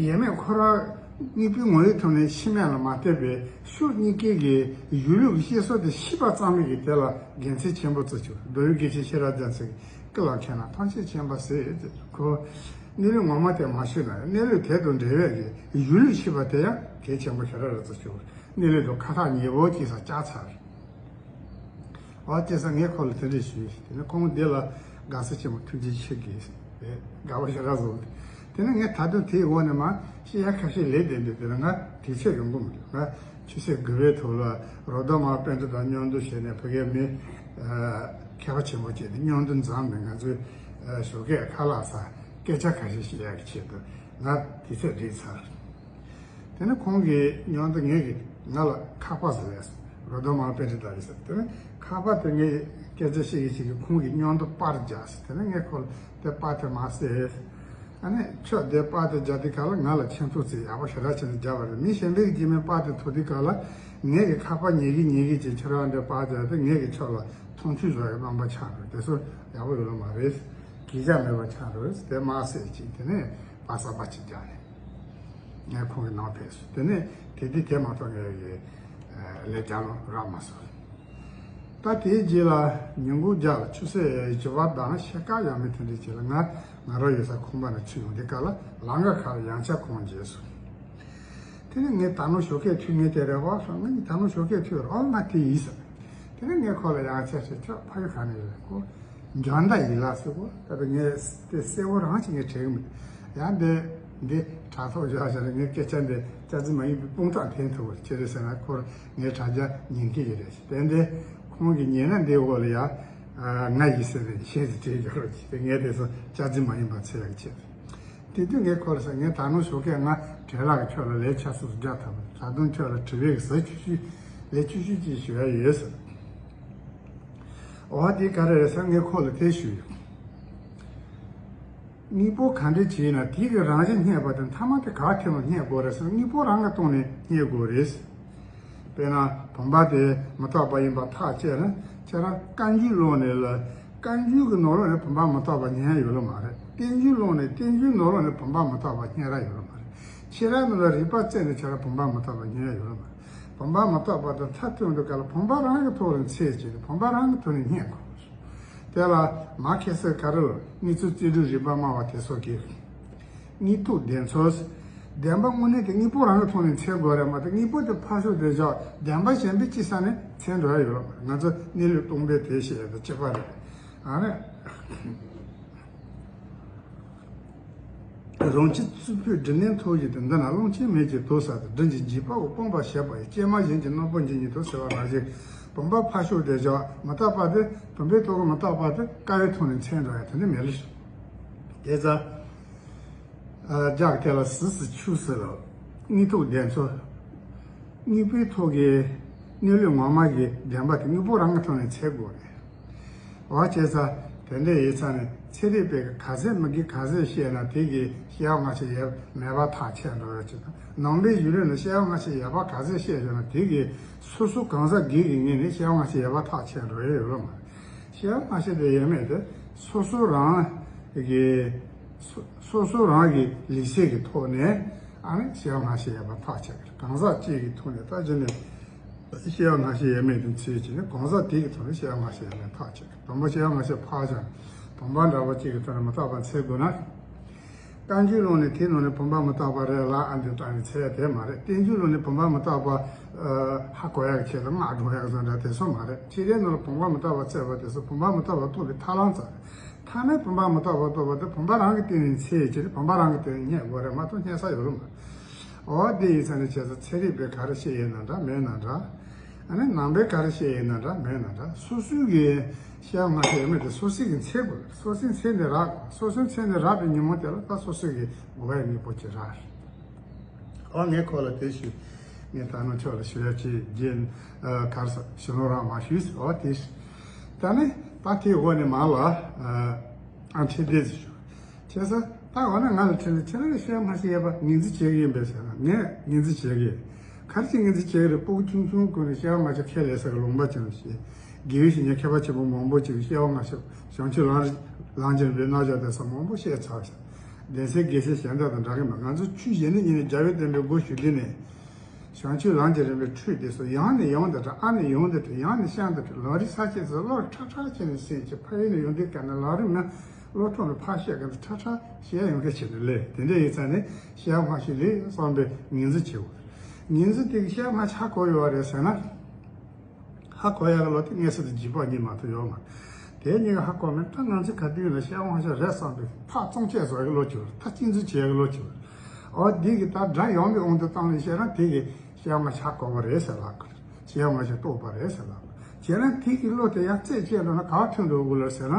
ཡོད་མེད་ཁོ་རང་དངོས་པོའི་ངོ་བོའི་ཐོག་ནས་ཤི་མེད་ལ་མ་ལྟོས་པའི་ཕྱོགས་གཉིས་ཀའི་གི་གཞུང་ལུགས་ཀྱི་བཤད་སྲོལ་དེ་ཤེས་པ་ཙམ་ལས་ཀྱི་དེ་ལ་དགེ་མཚན་ཆེན་པོ་བརྩི་ཆོག་རྡོ་ཡུལ་དགེ་ཆེ་ཤེས་རབ་རྒྱ་མཚོས་ཀྱི་ཀུན་ལ་མཁས་ན་ཐམས་ཅད་མཁྱེན་པ་ཟེར། ཁོ་གནས་ལུགས་ངོ་མ་དེ་མ་ཤེས་ན་གནས་ལུགས་དེ་དང་འབྲེལ་བའི་གི་གཞུང་ལུགས་ཤེས་པ་དེ་ཡང་གལ་ཆེན་པོ་ཞེ་དྲག་རེད་བརྩི་ཆོག་གནས་ལུགས་དང་ཁ་ཐག་ཉེ་བོ་སྐྱེས་ས་བཅག་ཚར། ཨོ་སྐྱེས་ས་ངས་ཁོ་ལ་དེ་འདྲས་ཞུས། དེ་ནས་ཁོང་འདི་ལ་དགའ་བསུ་ཆེན་པོ་ཐུགས་རྗེ་ཆེ་གིས་དགའ་བ་ཞེ་དྲག་བཟོ། དེ་ནས་ངས་ད་དུང་དེའི་འོག་ནས་མ་ཤེས་ཡ་ཁ་ཤས་ལས་བསྡད་འདུག་དེ་ལ་ང་དུས་ཚོད་ཡོང་གི་མི་འདུག་ང་ཆུ་ཚོད་དགུ་པའི་ཐོག་ལ་རོ་དོ་མ་པཎྜི་ཏ་མཉམ་དུ་བྱས་ནས་ཕ་གིའི་མི་མཁས་པ་ཆེན་པོ་བྱས་ནས་མཉམ་དུ་འཛོམས་ནས་ང་ཚོའི་ཞོགས་ཀས་ཁ་ལག་ཟ་སྐད་ཆ་ཁ་ཤས་བཤད་ཡག་གི་ཆེད་དུ་ང་དུས་ཚོད་སྒྲིག་ཚར། དེ་ནས་ཁོང་གིས་མཉམ་དུ་ངས་ཀྱི་ང་ལ་ཁ་པར་ཟེར་ལས་སོང་། རོ་དོ་མ་པཎྜི་ཏ་རེད་ཟེར། དེ་ནས་ཁ་པར་དེ་ངས་སྐད་ཆ་བཤད་ཀྱི་བཤད་ཀྱི་ཁོང་གིས་མཉམ་དུ་པར་རྒྱག་ཟེར། དེ་ནས་ངས་ཁོ་ལ་དེ་པར་དེ་མ་ཟེར། ཨ་ནི་ཁྱོད་དེ་པར་དེ་རྒྱག་དུས་ག་ལ་ང་ལ་ཁྱེད་ཚོ་ཚོས་ཡག་པོ་ཞེ་དྲག་བྱས་ནས་རྒྱག་པ་རེད། མི་གཞན་པའི་རྗེས་མའི་པར་དེ་ཐོབ་དུས་ག་ལ་ངས་ཀྱི་ཁ་པར་ཉན་གི་ཉན་གི་ཅིག་ཁྱོད་རང་འདྲ་པར་རྒྱག་དེ་ངས་ཀྱི་ཁྱོད་ལ་མཐོང་ཆུང་བཟོ་ཡག་རྣམ་པ་ཆགས་འགྲོ། དེ་ཚོ་ཡག་པོ་ཡོད་ལ་མ་རེད། གཞིས་ཆགས་མེད་པ་ཆགས་འགྲོ། དེ་དམར་བསད་ཅིག་དེ་ནས་པ་ས་པ་ཅིག་རྒྱག་ནས་ངས་ཁོང་གི་ནང་ཕེབས་སོང་། དེ་ནས་དེ་དུས་དེ་མ་གཏོགས་ངས་ཀྱི་ལས་རྒྱག་ལོང་རག་མ་སོང་། ད་དེའི་རྗེས་ལ་ཉིན་གུང་རྒྱབ་ཆུ་ཚོད་བཞི་པ་དང་ཕྱེད་ཀ་ཡང་མིན་དེ་འདྲའི་རྗེས་ལ་ང་ང་རང་ཡོད་ས་ཁང་པ་ནས་ཚུར་ཡོང་དུས་སྐབས་ལ་ལམ་ཁ་ཁར་ཡང་བསྐྱར་ཁོང་མཇལ་སོང་། དེ་ནས་ངས་ད་ནོ་ཞོགས་ཀས་ཐུག་ངེས་དེ་རེད་བ་སོང་། ངས་ད་ནོ་ཞོགས་ཀས་ཐུག་རོགས་ང་དེ་ཡིན་ཟེར། དེ་ནས་ངས་ཁོ་ལ་ཡང་བསྐྱར་ཞིག་ཁྱོད་ཕ་གི་ག་ནས་ཡོད་ཁོ། འཇོ་མདའ་ཡིན་ལགས་ཟེར་གོ། ད་ངས་དེ་གསལ་བོ་རང་ཅིག་ངས་དྲན་གི་མེད། ཡང་འདི་འདི་དྲ་ཐོག་བཞག་བཞག་ནས་ངས་སྐད་ཆ་འདི་སྐྱག་རྫུན་མ་ཡིན་པའི་དཔང་རྟགས་འཐེན་ཐུབ་པར་ཁྱེད་རེད་ཟེར་ན་ཁོར་ངའི་དྲ་རྒྱ་ཉན་གི་ཡོད་རེད། དེ་འདི་ཁོང་གིས་ཉན་ན་འདི་འོག་ལ་ཡ་ང་ཡིན་ཟེར་ནས་ཤེས་ཟིན་བྲིས་རྒྱག་རོགས་གྱིས། དེ་ངས་དེ་ཚོ་སྐྱག་རྫུན་མ་ཡིན་པ་འཚོལ་ཡག་ཆེད། དེ་དུས་ངས་ཁོ་ལ་ཟེར། ངས་ད་ནངས་ཞོགས་ཀས་ང་བྲེལ་ལག་ཁྱོད་ལ་ལས་ཆ་སོ་སོ་རྒྱག་ཐུབ། ད་དུང་ཁྱོད་ལ་དྲི་བའི་ཟ་ཆུ་ཆུ་ལས་ཆུ་ཆུ་ཅིག་ཞུ་ཡ་ཡོད་ཟེར། འོ་དེ་ག་རེ་རེད་ཟེར་ངས་ཁོ་ལ་དེ་ཞུས་ཡོད། དངོས་པོ་ག་འདྲ་བྱས་ན་དེ་གི་རང་བཞིན་རྙེད་པ་དང་མཐའ་མ་དེ་ག་ཐད་ནས་རྙེད་དགོས་རེད་ཟེར། དངོས་པོ་རང་གི་ཐོག་ནས་རྙེད་དགོས་རེད། དཔེར་ན་བུམ་པ་དེ་མི་རྟག་པ་ཡིན་པ་ཐག་བཅད་ན་ཁྱེད་རང་བཀའ་འགྱུར་ཀློག་ནས་ལ། བཀའ་འགྱུར་གྱི་ནང་ལོགས་ནས་བུམ་པ་མི་རྟག་པ་རྙེད་ཡ་ཡོད་ལ་མ་རེད། བསྟན་འགྱུར་ཀློག་ནས་བསྟན་འགྱུར་ནང་ལོགས་ནས་བུམ་པ་མི་རྟག་པ་རྙེད་ར་ཡོད་ལ་མ་རེད། ཁྱེད་རང་ནང་ལ་རིག་པ་རྩད་ནས་ཁྱེད་རང་བུམ་པ་མི་རྟག་པ་རྙེད་ཡ་ཡོད་ལ་མ་རེད། བུམ་པ་མི་རྟག་པ་དང་ཐ་ཐུག་འདུག་ག་ལ་བུམ་པ་རང་གི་ཐོག་ནས་འཚོལ་བྱས་ནས་བུམ་པ་རང་གི་ཐོག་ནས་རྙེད་དགོས། དེ་ལ་མ་ཁེ་སི་ག་རེ་ལ་དངོས་ཚུལ་རྩོད་སྒྲུབ་རིགས་པ་སྨྲ་བ་དེ་སོགས་ཀྱིས། དངོས་ཐོག་བདེན་འཚོལ། བདེན་པ་དངོས་གནས་དེ་དངོས་པོ་རང་གི་ཐོག་ནས་འཚོལ་དགོས་རེད་མ་གཏོགས་དངོས་པོ་དེ་ཕར་ཞོག་དེ་བཞག་བདེན་པ་གཞན་པའི་སྤྱི་ས་ནས་འཚོལ་འགྲོ་ཡ་ཡོད་རེད། ང་ཚོ་གནས་ལུགས་སྟོང་པའི་དེ་བཤད་ཡ་དང་གཅིག་པ་རེད། ཨ་རེད། རང་ཆས་རྩུབ་པོའི་སྒྲིབ་གནས་མཐོ་ཞིང་དུ་འདི་ན་རླུང་ཆེན་མེད་ཀྱི་དུག་ས་དང་སྦྲུལ་གྱི་འཇིགས་པའོ། སྤངས་པ་ཞེས་པ་ཡི་སྐྱེལ་མ་གཞན་གྱི་རྣམ་པར་འབྱེད་ཉིད་དོ་ཟེར་བ་ནང་བཞིན་བུམ་པ་ཕར་ཞོག་དེ་བཞག་མི་རྟག་པ་དེ་བུམ་པའི་ཐོག་གི་མི་རྟག་པ་དེ་ཀ་བའི་ཐོག་ནས་འཚོལ་འགྲོ་ཡ་དེ་འདྲ་མེད་ལ། དེ་ཙང་། རྒྱག་དེ་ལ་ཟི་ཟི་ཆུ་ཟི་ལ། དངོས་ཐོག་བདེན་འཚོལ། དངོས་པོའི་ཐོག་གི་གནས་ལུགས་ངོ་མ་གི་བདེན་པ་དེ་དངོས་པོ་རང་གི་ཐོག་ནས་འཚོལ་དགོས་རེད། འོ་བྱས་ཙང་དེ་འདྲ་ཡིན་ཙང་ནས་ཚན་རིག་པས་ག་ཚད་མི་དགེ་ག་ཚད་བཤད་ན་དེ་གི་སྐྱེ་བ་སྔ་ཕྱི་ཡོད་མེད་པ་ཐག་ཆོད་འགྲོ་ཡོད་ཅིག་དང་། ནང་པའི་གཞུང་ལུགས་ནས་སྐྱེ་བ་སྔ་ཕྱི་ཡོད་པ་ག་ཚད་བཤད་ཡོད་ན་དེ་གི་སོ་སོ་གང་ཟག་སྒེར་གྱི་ངོས་ནས་སྐྱེ་བ་སྔ་ཕྱི་ཡོད་པ་ཐག་ཆོད་འགྲོ་ཡོད་ཡོད་མ་རེད། སྐྱེ་བ་སྔ་ཕྱི་དེ་ཡོད་མེད་དེ་སོ་སོ་རང་གི་སོ་སོ་སོ་རང་གི་ལུགས་སྲོལ་གྱི་ཐོག་ནས་ཨ་ནི་སྐྱེ་བ་སྔ་ཕྱི་ཡོད་པ་ཐག་ཆོད་ཀྱི་རེད། གང་ཟག་གཅིག་གི་ཐོག་ནས་ལྟ་རྒྱུ་ནི་སྐྱེ་བ་སྔ་ཕྱི་ཡོད་མེད་དུ་འཚོལ་གྱི་ནི་གང་ཟག་དེ་གི་ཐོག་ནས་སྐྱེ་བ་སྔ་ཕྱི་ཡོད་མེད་ཐག་ཆོད་ཀྱི་རེད། དང་པོ་སྐྱེ་བ་སྔ་ཕྱི་ཕར་བཞག་བུམ་པ་འདྲ་བོ་གཅིག་གི་ཐོག་ནས་མི་རྟག་པ་འཚོལ་དགོས་ན། བཀའ་འགྱུར་ཀློག་ནས་དེའི་ནང་ནས་བུམ་པ་མི་རྟག་པ་རེད་ལ་ཨ་འདི་ལྟ་ནས་འཚོལ་ཡ་དེ་མ་རེད། བསྟན་འགྱུར་ཀློག་ནས་བུམ་པ་མི་རྟག་པ་ཧ་གོ་ཡག་ཆེད་དུ་སྔགས་སྒྲུབ་ཡག་བཟོ་འདྲ་དེ་ཚོ་མ་རེད། ཁྱེད་རའི་ནང་ལ་བུམ་པ་མི་རྟག་པ་བཙལ་བ་དེ་ཚོ་བུམ་པ་མི་རྟག་པ་རྟོགས་པའི་ཐབས་ལམ་ཙམ་རེད། ཐ་མའི་བུམ་པ་མི་རྟག་པ་རྟོགས་པ་དེ་བུམ་པ་རང་གི་སྟེང་ནས་འཚོལ་ཡས་ཀྱི་རེད། བུམ་པ་རང་གི་སྟེང་ནས་རྙེད་དགོས་རེད་མ་གཏོགས་རྙེད་ས་ཡོད་རུང་མ་རེད། འོ་དེ་ཡིན་ཙང་ནས་བྱས་ཙང་ཚན་རིག་པས་ག་རེ་བཤད་ཡོད་ན་འདྲ་མེད་ན་འདྲ། ཨ་ནི་ནང་པས་ག་རེ་བཤད་ཡོད་ན་འདྲ་མེད་ན་འདྲ། སོ་སོའི་གི་སྐྱེ་བ་སྔ་ཕྱི་ཡོད་མེད་དེ་སོ་སོའི་གི་འཚོལ་དགོས་རེད། སོ་སོའི་འཚོལ་ནས་རག་དགོས། སོ་སོའི་འཚོལ་ནས་རག་པའི་ཉིན་མོ་དེ་ལ་ད་སོ་སོའི་གི་དགོས་པའི་དངོས་པོ་ཅིག་རག་རེད། ཨོ་ངས་ཁོ་ལ་དེ་ཞུས། ངས་ད་ནང་ཁྱོད་ལ་ཞུ་ཡ་ཅིག་རྗེས་ཨ་གར་ས་ཞུ་ནོ་རང་མ་ཞུས། ཨོ་དེ་ཞུ། ད་ནི་ད་དེའི་འོག་ནས་མ་ལ་ཨ་ཨ་འཕྲིན་དེ་ཞུ། བྱས་ཙང་ད་འོ་ན་ང་ལ་དྲིས་ནས་ཁྱེད་རང་གི་སྐྱེ་བ་སྔ་ཕྱི་ཡོད་པ་ངོས་འཛིན་བྱེད་ཀྱི་ཡིན་པས་ཟེར་ན་ངས་ངོས་འཛིན་བྱེད་ཀྱི་ཡིན། ག་རེ་བྱས་ངོས་འཛིན་བྱེད་ཀྱི་རེད། སྤུ་གུ་ཆུང་ཆུང་ཀུན་ནས་སྐྱེ་བ་སྔ་ཕྱི་ཁས་ལེན་ས་གི་ལུང་པ་ཅན་ཞིག་དགེ་བའི་བཤེས་གཉེན་མཁས་པ་ཆེན་པོ་མང་པོ་ཅིག་གིས་སྐྱེ་བ་སྔ་ཕྱི་བྱང་ཆུབ་ལམ་ལམ་གྱི་རིམ་པའི་རྣམ་གཞག་དེ་ཚོ་མང་པོ་བཤད་ཚར་ཞིང་། གདན་སའི་དགེ་བཤེས་གཞན་དག་དང་འདྲ་གི་མ། ང་ཚོ་ཆོས་གཞན་ནས་ཉིན་ནས་རྒྱལ་བའི་བསྟན་པའི་སྒོ་ཞུགས་དུས་ནས། བྱང་ཆུབ་ལམ་གྱི་རིམ་པའི་ཁྲིད་དེ་ཚོ་ཡང་ནས་ཡང་དུ་དྲན། ཨ་ནས་ཡང་དུ་དྲན། ཡང་ནས་ཤང་དུ་དྲན། ལམ་རིམ་ས་བཅད་ཚོ་བློར་ཁྲག་ཁྲག་བྱས་ནས་ཟིན་གྱི། ཕ་ཡུལ་ནས་ཡོང་དུས་སྐབས་ནས་ལམ་རིམ་མི་བློ་ཐོག་ནས་ཕར་བཤད་མཁན་དེ་ཁྲག་ཁྲག་བཤད་ཡོང་མཁན་བྱས་ནས་ལས་དེ་འདྲ་ཡིན་ཙང་ནས་སྐྱེ་བ་སྔ་ཕྱི་ལས་བསམ་པའི་ངོས་འཛིན་བྱེད་དགོས། ངོས་འཛིན་དེ་གི་སྐྱེ་བ་སྔ་ཕྱི་ཧ་གོ་ཡོད་རེད་ཟེར་ན། ཧ་གོ་ཡག་གི་བློ་དེ་དངོས་སུ་དུ་འཇིགས་པ་གཉིས་མ་གཏོགས་ཡོད་མ་རེད། དེ་གཉིས་ཀ་ཧ་གོ་མེད་ད་ང་ཚོས་ག་དུས་ཡིན་ན་སྐྱེ་བ་སྔ་ཕྱི་རེད་བསམ་པའི་ཐག་བཙོང་བྱས་བཟོ་ཡག་གི་བློ་ཅིག་ཡོད་རེད། ཐག་གཅིག་མཛུབ་བྱེད་ཡག་གི་བློ་ཅིག་ཡོད་རེད། འོ་འདི་གི་ད་དགྲ་ཡོང་བའི་དབང་དུ་བཏང་ནས་བཤད་ན་དེ་གི་སྐྱེ་བ་སྔ་ཕྱི་ཧ་གོ་བ་རེད་ཟེར་ལབ་གི་རེད། སྐྱེ་བ་སྔ་ཕྱི་རྟོགས་པ་རེད་ཟེར་ལབ་གི་རེད། བྱས་ན་དེ་གི་བློ་དེ་ཡང་རྩད་བཅད་འགྲོ་ན་ག་བ་ཐོན་འགྲོ་དགོས་ལ་ཟེར་ན།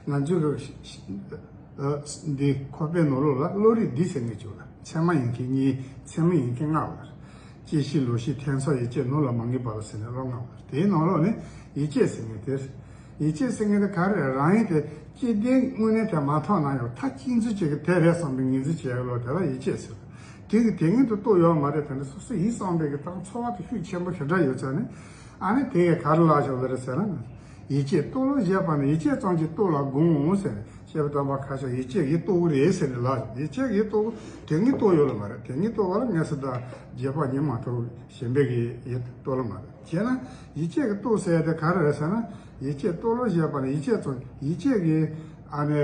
ང་ཚོས་གི་འདི་ཁོག་པའི་ནང་ལོགས་ལ་བློ་རིག་བསྡུས་ཟེར་ངེས་བྱུང་ལ། ཚད་མ་ཡིན་མཁན་གཉིས། ཚད་མ་ཡིན་མཁན་ལྔ་བ་རེད། སྐྱེ་ཤི་ལོག་ཤི་འཐེན་ཚོགས་ཡིད་ཆེས་ནོར་ལ་མ་ངེས་པ་ལ་ཟེར་ནས་བློ་ལྔ་བ་རེད། དེའི་ནང་ལོགས་ནས་ཡིད་ཆེས་ཟེར་མཁན་དེ་རེད། ཡིད་ཆེས་ཟེར་མཁན་དེ་ག་རེ་རེད། རང་ཡིན་དེ་སྐྱེ་ལྡན་དངོས་གནས་དེ་མ་མཐོང་ན་ཡང་ཐག་གཅིག་མཛུབ་བྱེད་ཀྱི་དེ་རེད་བསམ་པའི་ངོས་འཛིན་བྱེད་ཡག་ལོ་དེ་ལ་ཡིད་ཆེས་ཟེར། དེ་གི་དེ་ངན་དུ་རྟོགས་ཡོད་མ་རེད། དེ་འདྲ་སོ་སོ་ཡིད་བསམ་པའི་གི་དང་ཚོར་བ་དེ་ཤུགས་ཆེན་པོ་ཞེ་དྲག་ཡོད་ཙང་ནས་ཨ་ནི་དེ་གས་ག་རེ་ལབ་བཞག་པ་རེད་ཟེར་ན། ཡིད་ཆེས་རྟོགས་ལོ་བཞེས་པ་ནི་ཡིད་ཆེས་ཙམ་གྱིས་རྟོགས་ལ་དགོངས་འོང་ཟེར། སྐྱེས་བུ་དམ་པ་ཁ་ཤས་ཡིད་ཆེས་ཀྱིས་རྟོགས་ཀྱི་རེད་ཟེར་ནས་ལབ། ཡིད་ཆེས་ཀྱིས་རྟོགས། དེ་ངས་རྟོགས་ཡོད་ལ་མ་རེད། དེ་ངས་རྟོགས་པ་ལ་ངས་སུ་དང་རྗེས་དཔག་ཉིད་མ་གཏོགས་གཞན་པའི་གི་ཡིད་རྟོགས་ལ་མ་རེད། བྱས་ན་ཡིད་ཆེས་ཀྱིས་རྟོགས་ཟེར་ཡ་དེ་ག་རེ་རེད་ཟེར་ན། ཡིད་ཆེས་རྟོགས་ལོ་ཞེས་པ་ནི་ཡིད་ཆེས་ཙམ། ཡིད་ཆེས་ཀྱིས་ཨ་ནི་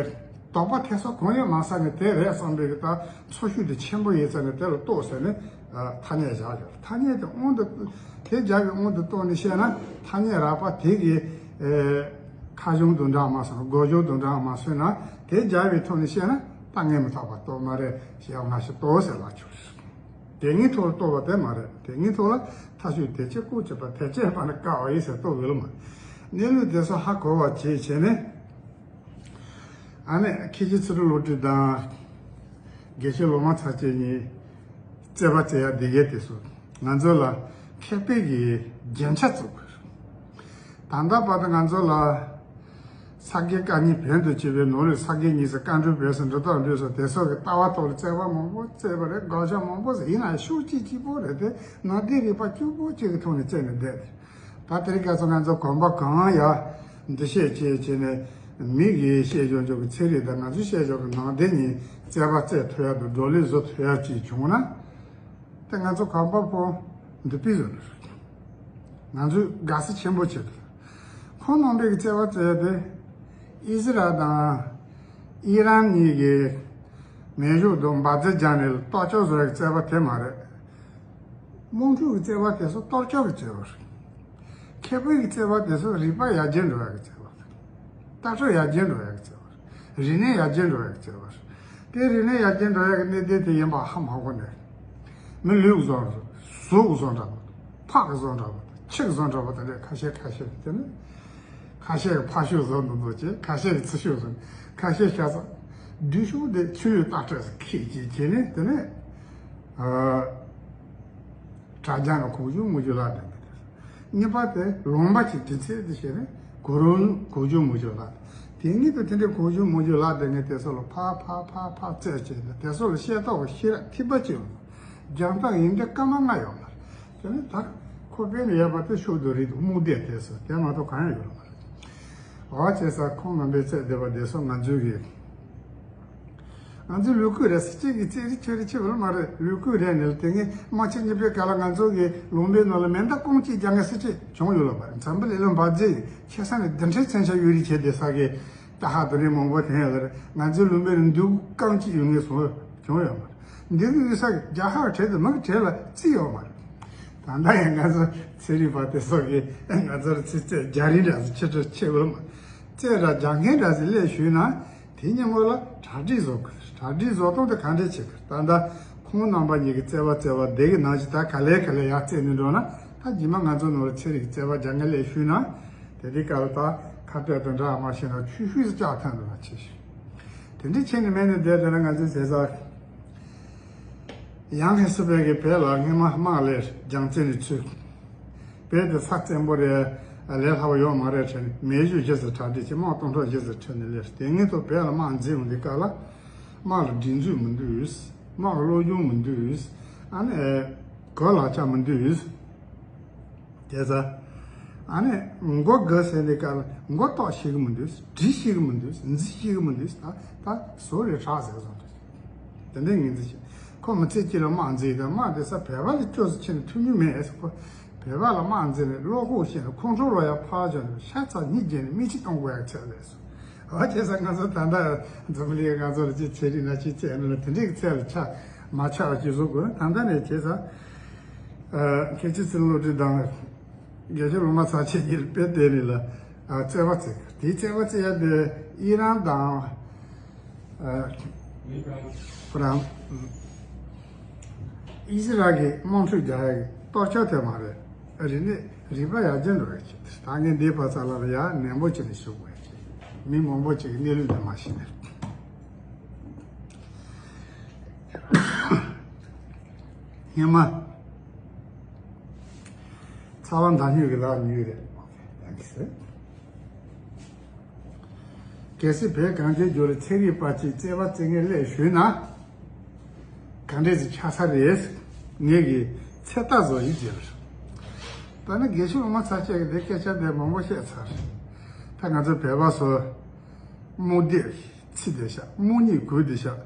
དོགས་པ་ཐེ་ཚོམ་གང་ཡང་མ་ཟ་ནས་དེ་རེད་བསམ་པའི་གི་ད་ཚོར་ཤུགས་དེ་ཆེན་པོ་ཡིན་ཙང་ནས་དེ་ལ་རྟོགས་ཟེར་ནས་ཐ་སྙད་བཞག་ཡོད། ཐ་སྙད་དེ་དབང་དུ། དེ་རྒྱ་གི་དབང་དུ་བཏང་ནས་བཤད་ན་ཐ་སྙད་རགས་པ་དེ་གི་ཁ་གཞུང་དང་འདྲ་མ་སོང་། སྒོ་གཞུང་དང་འདྲ་མ་སོང་ན་དེ་རྒྱ་བའི་ཐོག་ནས་བཤད་ན་ད་ངས་མི་ཐོགས་པ་རྟོགས་མ་རེད་ཞེས་ང་ཞིག་རྟོགས་ཟེར་ལ་ཆོག་དེ་ངའི་ཐོག་ལ་རྟོགས་པ་དེ་མ་རེད། དེ་ངའི་ཐོག་ལ་ཐ་ཤུགས་དེ་ཆེ་ཀུ་ཅེ་པ་དེ་ཆེ་པ་ནི་ཀ་བ་ཡིན་ཟེར་རྟོགས་ཡོད་ལ་མ་རེད། གནས་ལུགས་དེ་ཚོ་ཧ་གོ་བ་བྱེད་བྱས་ནས། ཨ་ནི་མཁན་ཆེན་ཚུལ་ཁྲིམས་བློ་གྲོས་དང་དགེ་བཤེས་ལོ་མ་ཚ་བཅས་གཉིས་རྩོད་པ་རྩོད་ཡ་འདི་གའི་དེ་ཚོ་ང་ཚོ་ལ་མཁས་པའི་གི་རྒྱན་ཆ་བཙུགས་དགོས། ད་ལྟ་བར་དུ་ང་ཚོ་ལ་ས་དགེ་བཀའ་རྙིང་བོན་དུ་བྱས་པའི་ནོར་ལུག། ས་དགེ་གཉིས་སུ་བཀའ་འགྲོས་བོས་སུ་འབྲུ་ཐོག་འགྲོས་སུ་དེ་ཚོ་གི་ལྟ་བ་ཐོག་ལ་རྩོད་པ་མང་པོ་རྩོད་པ་རེད། དགག་བྱ་མང་པོ་ཟེར། ཡིན་ན་ཤུགས་གཅིག་གཅིག་པོ་རེད་དེ། ནང་བསྟན་རིག་པ་གཅིག་པོ་གཅིག་གི་ཐོག་ནས་རྩོད་ནས་བསྡད་དེ། ད་དེ་རིང་ཁ་སང་ང་ཚོ་གོམ་པ་གང་ཡང་འདི་བཤད་ཅེས་བྱས་ནས་མི་གིས་བཤད་ཆོག་ཆོག་གི་ཚན་རིག་དང་ང་ཚོས་བཤད་ཆོག་གི་ནང་བསྟན་གཉིས་རྩོད་པ་རྩོད་ཐུབ་ཡ་དང་བགྲོ་གླེང་བཟོ་ཐུབ་ཡ་ཅིག་བྱུང་ན་དེ་ང་ཚོ་གོམ་པ་སྤོ་འདི་པི་བཟོ་ནི་རེད། ང་ཚོས་དགའ་བསུ་ཆེན་པོ་བྱེད་དགོས། ཁོང་རྣམ་པའི་གི་རྩོད་པ་རྩོད་ཡ་དེ་ཨི་ཟི་རལ་དང་ཨི་རན་གཉིས་ཀྱིས་མེ་ཤུགས་དང་འབར་རྫས་སྦྱར་ནས་གཏོར་བཅོམ་བཟོ་ཡ་གི་རྩོད་པ་དེ་མ་རེད། དམངས་ཁྲོད་ཀྱི་རྩོད་པ་དེ་ཚོ་གཏོར་བཅོམ་གྱི་རྩོད་པ་རེད། མཁས་པའི་གི་རྩོད་པ་དེ་ཚོ་རིག་པ་ཡར་རྒྱས་འགྲོ་ཡ་གི་རྩོད་པ་རེད། ལྟ་གྲུབ་ཡར་རྒྱས་འགྲོ་ཡ་གི་རྩོད་པ་རེད། རིག་གནས་ཡར་རྒྱས་འགྲོ་ཡ་གི་རྩོད་པ་རེད། དེ་རིག་གནས་ཡར་རྒྱས་འགྲོ་ཡ་གི་གནད་དོན་དེ་ཡིན་པ་ཧ་མ་གོ་ནས། མི་ལུས་བཟོ་འདྲ་པོ། གཟུགས་བཟོ་འདྲ་པོ། ཕག་བཟོ་འདྲ་པོ། ཁྱི་བཟོ་འདྲ་པོ་དེ་འདྲ་ཁ་ཤས་ཁ་ཤས་དེ་ནི། ཁ་ཤས་ཀྱིས་ཕག་ཤུགས་བཟོ་འདུག་འདུག་ཅེས། ཁ་ཤས་ཀྱིས་ཚུར་ཤུགས་བཟོ། ཁ་ཤས་ཤ་ཚ། བདུད་ཤུགས་དེ་ཆུ་ཡུར་ལྟ་སྤྲོད་སུ་ཁེགས་ཀྱིས་བྱས་ནས་དེ་ནས། ཨ། དྲ་རྒྱ་ནང་གོང་བརྗོད་མུ་བརྗོད་ལབ་བསྡད་འདུག་གཉིས་པ་དེ་ལུང་པ་གཅིག་དྲི་ཚེ་དེ་བྱས་ནས་གོ་རུང་གོང་བརྗོད་མུ་བརྗོད་ལབ། དེ་གཉིས་དུ་དེ་འདྲའི་གོང་བརྗོད་མུ་བརྗོད་ལབ་བསྡད་མཁན་དེ་ཚོ་ལ་ཕར་ཕར་ཕར་ཕར་རྩོད་བྱས་ནས་དེ་ཚོ་ལ་ཤེས་རྟོགས་ཤེས་རབ་ཐིགས་པ་གཅིག་ཡོང་། རྒྱང་ཐག་ཡིན་དེ་སྐར་མ་ལྔ་ཡོད་མ་རེད། དེ་ནས་ད་ཁོ་དཔེ་ནས་ཡོད་པ་དེ་ཤོག་དུ་རིགས་དང་རྨུག་སྡེ་དེ་ཚོ་དེ་མ་གཏོགས་གང་ཡང་ཡོད་མ་རེད། འོ་བྱས་ཙང་ཁོང་རྣམ་པས་རྩོད་བསྡད་པ་དེ་ཚོ་ང་ཚོའི་གི། ང་ཚོའི་ལུས་སྐུད་རེད་ཟེར་གཅིག་གིས་རྩེད་རིགས་ཁྱེར་རིགས་ཁྱེར་བ་མ་རེད། ལུས་སྐུད་རེད་ནས་དེ་ངས་དམག་ཆེན་གཉིས་པའི་སྐབས་ལ་ང་ཚོ་གི་ལུང་པའི་ནང་ལ་མེ་མདའ་རྐང་གཅིག་རྒྱག་མཁན་ཟེར་གཅིག་བྱུང་ཡོད་ལ་མ་རེད། འཛམ་བུ་གླིང་ལ་འབར་རྫས་ཁེ་ས་ནས་བདུན་ཕྲག་མཚོན་ཆ་གཡུག་རེས་བྱས་བསྡད་ས་གི་ད་ཧ་དོ་རིང་མང་པོ་དེ་ཡོད་ལ་རེད། ང་ཚོའི་ལུང་པའི་ནང་མདུད་རྐང་གཅིག་ཡོད་མཁན་སོང་བྱུང་ཡོད་མ་རེད། འདི་གི་ཡོད་ས་གི་རྒྱ་ཧར་བྲལ་དུ་མི་གི་གྲས་ལ་རྩིས་ཡོད་མ་རེད། ད་ལྟ་ཡང་ང་ཚོ་ཚན་རིག་པ་དེ་ཚོ་གིས་ང་ཚོར་ཚིག་རྩད་རྒྱག་རིན་འདྲ་ཟེར་ཆེ་ཁྲོ་ཆེ་བོ་ལ་མ། རྩད་འདྲ་རྒྱག་མཁན་འདྲ་ཟེར་སླེབས་ཞུས་ན་དེ་སྔོན་མ་ལ་གྲ་སྒྲིག་བཟོ་དགོས། གྲ་སྒྲིག་བཟོ་སྟངས་དེ་ག་འདྲས་བྱེད་དགོས། ད་ལྟ་ཁོང་རྣམ་པ་གཉིས་ཀྱི་རྩོད་པ་རྩོད་པ་དེ་གི་ནང་བཞིན་ད་ག་ལེ་ག་ལེ་ཡར་རྩེད་ནས་འགྲོ་ན་ད་རྗེས་མ་ང་ཚོ་ནང་ལ་ཚན་རིག་གི་རྩོད་པ་རྒྱག་མཁན་སླེབས་ཞུས་ན་དེ་དུས་སྐབས་ལ་ད་ཁ་གཏད་དང་འདྲ་མ་བྱས་ན་ཆུ་ཤུལ་དུ་བཅག་ཐབས་འདྲ་བྱེད་ཞུ། དེ་འདྲས་བྱས་ནས་མེད་ནས་བསྡད་བསྡད་ན་ང་ཚོའི་ཚེ་ས། ཡང་ཧེ་སི་པེ་གི་བོད་ལ་སྔོན་མ་དམག་ལས་རྒྱང་བཙན་ནས་ཚུད། བོད་དེ་ས་བཙན་པོ་རེད། ལས་སླ་བོ་ཡོད་མ་རེད་དྲན་ནས་མེ་ཤུགས་གཞི་ཟེར་གྲ་སྒྲིག་བྱས། དམག་སྟོང་ཕྲག་གཞི་ཟེར་ཁྲིད་ནས་སླེབས། དེ་སྔོན་དུ་བོད་ལ་དམག་འཛིང་ཡོང་དུས་སྐབས་ལ་དམག་ལ་སྒྲིག་འཛུགས་མི་འདུག་དམག་གི་སློབ་སྦྱོང་མི་འདུག་ཨ་ནི་གོ་ལག་ཆ་མི་འདུག་དེ་ཚོ། ཨ་ནི་མགོ་དགོས་ཟེར་ནས་ཀ་ལ་མགོ་བཏོག་ཤེས་ཀྱི་མི་འདུག་འབྲི་ཤེས་ཀྱི་མི་འདུག་འཛིན་ཤེས་ཀྱི་མི་འདུག་ད་ད་བཟོ་རེ་དྲག་ཟེར་བཟོ་འདྲ། དེ་འདྲའི་ངོས་འཛིན་བྱེད། ཁོ་མི་ཚེ་གཅིག་ལ་དམག་འཛིང་དང་དམག་དེ་ས་བོད་པ་ལ་སྐྱོ་སུ་ཕྱིན་ནས་ཐུབ་མྱོང་མེད་ཟེར། ཁོ་བོད་པ་ལ་དམག་འཛིང་ནས་བློ་ཁོག་ཤེས་ནས་ཁོང་ཁྲོ་ལོ་ཡ་ཕར་བྱུང་ནས་ཤ་ཚ་གཉིས་བརྒྱབ་ནས་མི་གཅིག་གཏོང་དགོས་ཡ་ཚད་ལས་སོ། འོ་བྱས་ཙང་ང་ཚོ་ད་ལྟ་འཛམ་གླིང་ང་ཚོ་ལ་ཅི་ཚན་རིག་ན་ཅི་བྱས་ན་ལ་དེ་འདྲའི་གི་ཚད་ལ་ཆ་མ་ཆགས་པ་ཅིག་བཟོ་དགོས། ད་ལྟ་ནས་བྱས་ཙང་། མཁན་ཆེན་ཚུལ་ཁྲིམས་བློ་གྲོས་དང་། དགེ་བཤེས་ལོ་མ་ཚ་ཆེན་གཉིས་དཔེ་དེ་རིང་ལ་རྩོད་པ་རྩོད་གི། དེའི་རྩོད་པ་རྩོད་ཡ་དེ་ཨི་རན་དང་། ཨ། ཁོ་རང་ཨི་ཟི་རལ་གྱི་དམག་འཁྲུག་རྒྱག་ཡ་གི་གཏོར་ཆོག་དེ་མ་རེད། རིག་གནས་རིག་པ་ཡར་རྒྱས་འགྲོ་ཡ་ཆེད་དུ་ད་ངས་འདིའི་བར་ས་ལ་ལ་ཡ་ནན་པོ་བྱས་ནས་ཞུ་དགོས་ཡ་ཆེད་མི་མང་པོ་ཅིག་གི་གནས་ལུགས་འདི་མ་ཤེས་ནས། སྔོན་མ། ཚ་བ་མདའ་སྨྱུག་གི་ལག་མྱུལ་རེད། ཡང་གི་ཟེར། གལ་སྲིད་བོད་གངས་ཅན་ལྗོངས་ལ་ཚན་རིག་པ་གཅིག་རྩོད་པ་རྩོད་མཁན་སླེབས་ཞུས་ན། ག་འདྲས་ཅིག་ཆགས་ས་རེད། ངེད་ཀྱི་ཚོད་ལྟ་བཟོ་ཡིན་ཟེར། ད་ནི་དགེ་བཤེས་ལོ་མ་ཚ་ཆེན་གྱིས་འདི་སྐད་ཆ་འདི་མང་པོ་བཤད་ཚར། ད་ང་ཚོ་བོད་པ་ཚོ་རྨོངས་དད། ཚིག་དེ་ཤག་དམོད་གཉིད་གོས་དེ་ཤག་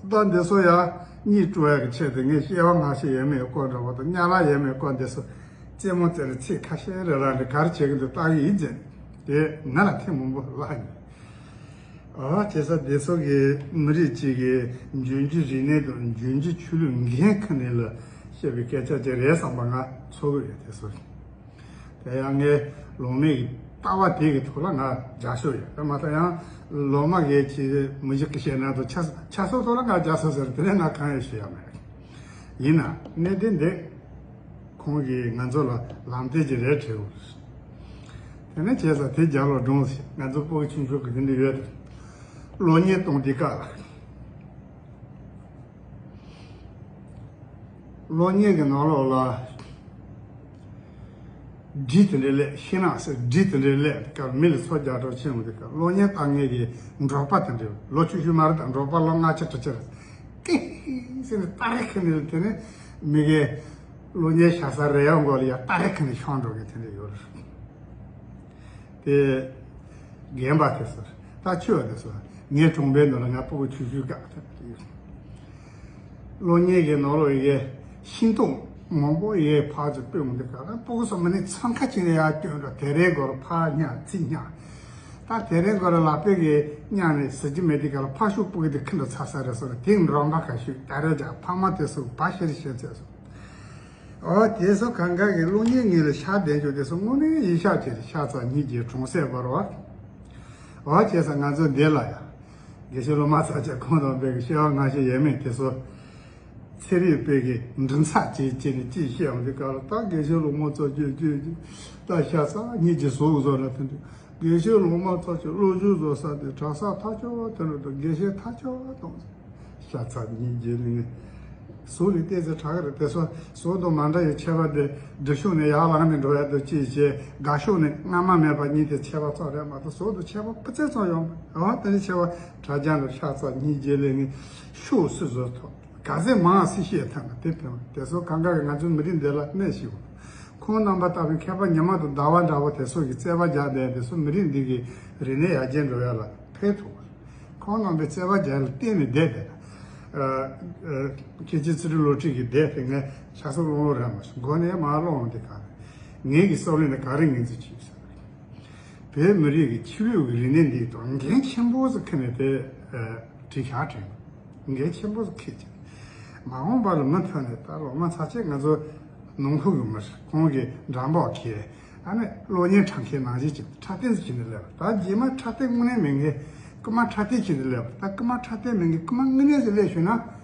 ད་འདི་ཚོ་ཡང་གཉིད་སྤྲོ་ཡག་གི་ཆེད་དུ་ངས་སྐྱེ་བ་སྔ་ཕྱི་ཡས་མས་སྐོར་འདྲ་བོ་དང་དམྱལ་བ་ཡས་མས་སྐོར་འདི་ཚོ་རྩེད་མོ་རྩེ་ལ་ཚིག་ཁ་ཤས་རེ་རང་གི་ག་རེ་བྱེད་ཀྱི་འདུག་ལྟ་གི་ཡིན་ཟེར་དེ་ང་ལ་ཐེངས་མང་པོ་ལབ་ཡིན། ཨ་བྱས་ཙང་དེ་ཚོ་གི་མི་རིགས་གཅིག་གི་འབྱུང་འགྱུར་རིག་གནས་དང་འབྱུང་འགྱུར་ཆོས་ལུགས་འགན་འཁུར་ནས་ལ་བཤད་པའི་སྐད་ཆ་ཅིག་རེད་བསམ་པ་ང་ཚོར་གི་ཡོད་དེ་ཚོ། དེ་ཡང་ངས་ལོང་མའི་ལྟ་བ་དེ་གི་ཐོག་ལ་ང་རྒྱབ་སྐྱོར་ཡོད། དེ་མ་ཐག་ཡང་ལོང་མ་གིས་ཅིག་མི་ཞིག་གི་བཤད་ན་དང་ཆ་ཆ་སོགས་ཐོག་ལ་ང་རྒྱབ་སྐྱོར་ཟེར་དེ་ནས་ང་གང་ཡང་ཞུ་ཡ་མེད། ཡིན་ན་གནད་དོན་འདི་ཁོང་གིས་ང་ཚོ་ལ་ལམ་སྟོན་ཅིག་རེད་བྲིས་འོ། དེ་ནས་བྱས་ཙང་དེ་རྒྱབ་ལ་སྒྲུང་ཞིག་ང་ཚོ་སྤུ་གུ་ཆུང་ཆུང་གི་དེ་འདྲ་ཡོད་དེ། གློག་བརྙན་གཏོང་དུས་སྐབས་ལ། གློག་བརྙན་གྱི་ནང་ལོགས་ལ་འབྲི་དེ་འདྲའི་ལས་ཤིང་ནགས་སུ་འབྲི་དེ་འདྲའི་ལས་སྐབས་མི་ལ་ཚོ་རྒྱག་གྲབས་ཆེན་མོ་དེ་སྐབས་གློག་བརྙན་ལྟ་མཁན་གྱི་འབྲོག་པ་དེ་འདྲའི་ལོ་བཅུ་བཞི་མ་རེད་དང་འབྲོག་པ་ལོ་ལྔ་བཅུ་དྲུག་ཅུ་རེད། ཀི་ཟེར་ནས་སྟ་རེ་ཁ་ནས་དེ་ནས་མི་གའི་གློག་བརྙན་ཤ་ས་རེ་ཡང་མགོ་ལ་ཡ་སྟ་རེ་ཁ་ནས་ཤོང་འགྲོ་མཁན་དེ་འདྲ་ཡོད་རེད། དེ་རྒན་པ་དེ་ཚོ་ད་ཆོས་དེ་ཚོ་ངའི་གྲོང་པའི་ནང་ལ་ང་སྤུ་གུ་ཆུང་ཆུང་སྐབས་དེ་ཡོད། གློག་བརྙན་གྱི་ནང་ལོགས་ཡི་གེ་ཤིང་ཏོག་མང་པོ་ཡི་གེ་ཕར་ཚུར་སྤོས་འོང་དུས་སྐབས་ལ་སྤུ་གུ་ཚོ་མི་ནི་འཚང་ཁ་བྱས་ནས་ཡར་བསྐྱོན་འགྲོ། དེ་རེ་སྒོར་ཕར་བརྙ་ཚིག་བརྙ། ད་དེ་རེ་སྒོར་ལག་པས་གི་བརྙ་ནས་ཟེར་གྱི་མེད་དུས་སྐབས་ལ་ཕར་ཤོག་སྤུ་གུ་དེ་ཁུ་འདྲ་ཚ་ས་རེད་སོགས་ལ་དེ་འགྲོ་མ་ཁ་ཤུགས་ད་རེ་ཇག་ཕ་མ་དེ་ཚོ་བ་ཤེར་ཤེར་ཚད་སོང་། ཨོ་དེ་ཚོ་གང་ག་གི་གློག་བརྙན་ངོས་ལ་ཤར་བསྡད་འཇོག་དེ་ཚོ་དངོས་གནས་ཡིད་ཤ་ཆེ་ཤ་ཚ་གཉིས་ཀྱི་གྲོང་གསེབ་བར་བ། ཨོ་བྱས་ཙང་ང་ཚོ་འདི་ལ་ཡ། དགེ་བཤེས་སློབ་མ་ཚ་ཆེ་ཁོང་དང་འབྲེལ་གི་སྐྱེ་བ་སྔ་ཕྱི་ཡས་མས་དེ་ཚོ། ཚན་རིག་པས་གི་མགྲིན་ཚབ་བྱས་བྱས་ནས་ཅིག་བཤད་འོང་དུས་སྐབས་ལ་ད་དགེ་བཤེས་སློབ་མ་ཚོ་ཅིག་ཅིག་ད་ཤ་ཚ་གཉིས་ཀྱི་ཟོག་བཟོ་ན་དེ་འདྲ་དགེ་བཤེས་སློབ་མ་ཚོ་ཅིག་སློབ་སྦྱོང་བཟོ་ས་དེ་གྲྭ་ས་ཐག་ཆོད་པ་དེ་འདྲ་དང་དགེ་བཤེས་ཐག་ཆོད་པ་དང་། ཤ་ཚ་གཉིས་བརྗེ་ནས་ཟོག་ལས་བལྟས་ཚེ་དྲག་གི་རེད། དེ་ཚོ་ཟོག་དང་མ་འདྲ་བའི་ཁྱད་པར་དེ་སྒྲིབ་ཤུགས་ནས་ཡར་ལངས་ནས་འགྲོ་ཡ་དང་ཅིག་བྱས་འགག་ཤུགས་ནས་སྔ་མ་མེད་པ་གཉིས་དེ་ཁྱད་པར་ཙམ་རེད་མ་གཏོགས་ཟོག་དང་ཁྱད་པར་སྤུ་ཙམ་ཙམ་ཡོང་མ་རེད། དེ་ནས་ཁྱད་པར་དྲ་རྒྱ་འགྲོ་ཤ་ཚ་གཉིས་བརྗེ་ལས་ངས་ཤུགས་སུ་བཟོ་ཐུབ་ག་ཚད་མང་སྲིད་ཤེས་ཐུབ་ན་དེ་ཕན་པ་དེ་ཚོ་གང་ག་གི་ང་ཚོའི་མི་རིགས་འདི་ལ་གནས་ཤིག་ཁོང་རྣམ་པ་ལྟ་བུའི་མཁས་པ་ཉི་མ་དང་ཟླ་བ་འདྲ་བོ་དེ་ཚོ་གི་རྩོད་པ་རྒྱག་བསྡད་དེ་ཚོ་མི་རིགས་འདི་གི་རིག་གནས་ཡར་རྒྱས་འགྲོ་ཡ་ལ་ཕན་ཐོགས་པ་རེད། ཁོང་རྣམ་པའི་རྩོད་པ་རྒྱག་ལ་བརྟེན་ནས་བསྡད་དེ། ཨ་ཨ་མཁན་ཆེན་ཚུལ་ཁྲིམས་བློ་གྲོས་ཀྱིས་བསྡད་དེ་ངས་ཤ་ཚ་སློང་ལོང་རེད་མ་སོང་། མགོ་ནས་མར་སློང་འོང་དེ་ག་རེད། ངེད་ཀྱི་བསམ་བློ་ནས་ག་རེ་ངེས་འཛིན་བྱས་ཟེར། བོད་མི་རིགས་ཀྱི་ཆོས་ལུགས་ཀྱི་རིག་གནས་འདི་དང་འགན་ཆེན་པོ་ཟིག་ཁུར་ནས་དེ་ཨ་བྲིས་ཤག་དྲན། འགན་ཆེན་པོ་ཟིག་ཁུར་ཅིག་མ་འོངས་པ་ལ་མུ་མཐུད་ནས་ད་སློབ་མ་ཚ་ཆེ་ང་ཚོ་ནང་ཁུལ་གྱི་མི་ཁོང་གི་འགྲམ་པ་ཁྱེར། ཨ་ནི་གློག་བརྙན་འཁྲབ་མཁན་ནང་བཞིན་གྱི་འཁྲབ་སྟོན་ཟིག་བྱས་ནས་སླེབས་པ། ད་རྗེས་མ་འཁྲབ་སྟོན་དངོས་གནས་མེད་མཁན་རྐུ་མ་འཁྲབ་སྟོན་བྱས་ནས་སླེབས་པ། ད་རྐུ་མ་འཁྲབ་སྟོན་མེད་མཁན་རྐུ་མ་དངོས་གནས་ཟིག་སླེབས་བྱུང་ན།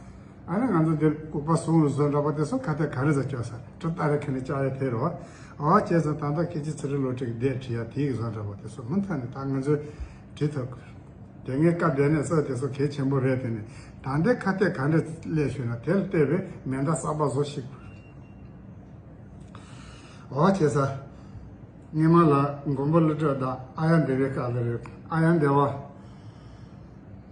ཨ་ནི་ང་ཚོ་འདིར་ལྐུགས་པ་བཟུང་བཟོ་འདྲ་པོ་དེ་ཚོ་ཁ་གཏད་ག་རེ་ཟེར་སྐྱོ་ས་གྲི་སྟ་རེ་ཁ་ནས་བཅག་ཡ་དེ་རེད་བ། ཨོ་བྱས་ཙང་ད་ལྟ་མཁན་ཆེན་ཚུལ་ཁྲིམས་བློ་གྲོས་ཀྱི་སྡེ་བྲིས་ཡ་དེའི་བཟོ་འདྲ་པོ་དེ་ཚོ་མུ་མཐུད་ནས་ད་ང་ཚོས་བྲིས་ཐུབ་དགོས། དེ་སྔའི་སྐབས་དེ་ནས་སྲོལ་དེ་ཚོ་གལ་ཆེན་པོ་རེད། དེ་ནས་ད་ལྟའི་ཁ་གཏད་ག་འདྲ་སླེབས་བྱུང་ན་དེ་ལ་བལྟས་པའི་མེ་མདའ་གསར་པ་བཟོ་ཤེས་དགོས། འོ་བྱས་ཙང་། སྔོན་མ་ལ་མགོན་པོ་ཀླུ་སྒྲུབ་དང་ཨཱརྱ་དེ་བའི་སྐབས་ལ་རེད། ཨཱརྱ་དེ་བ་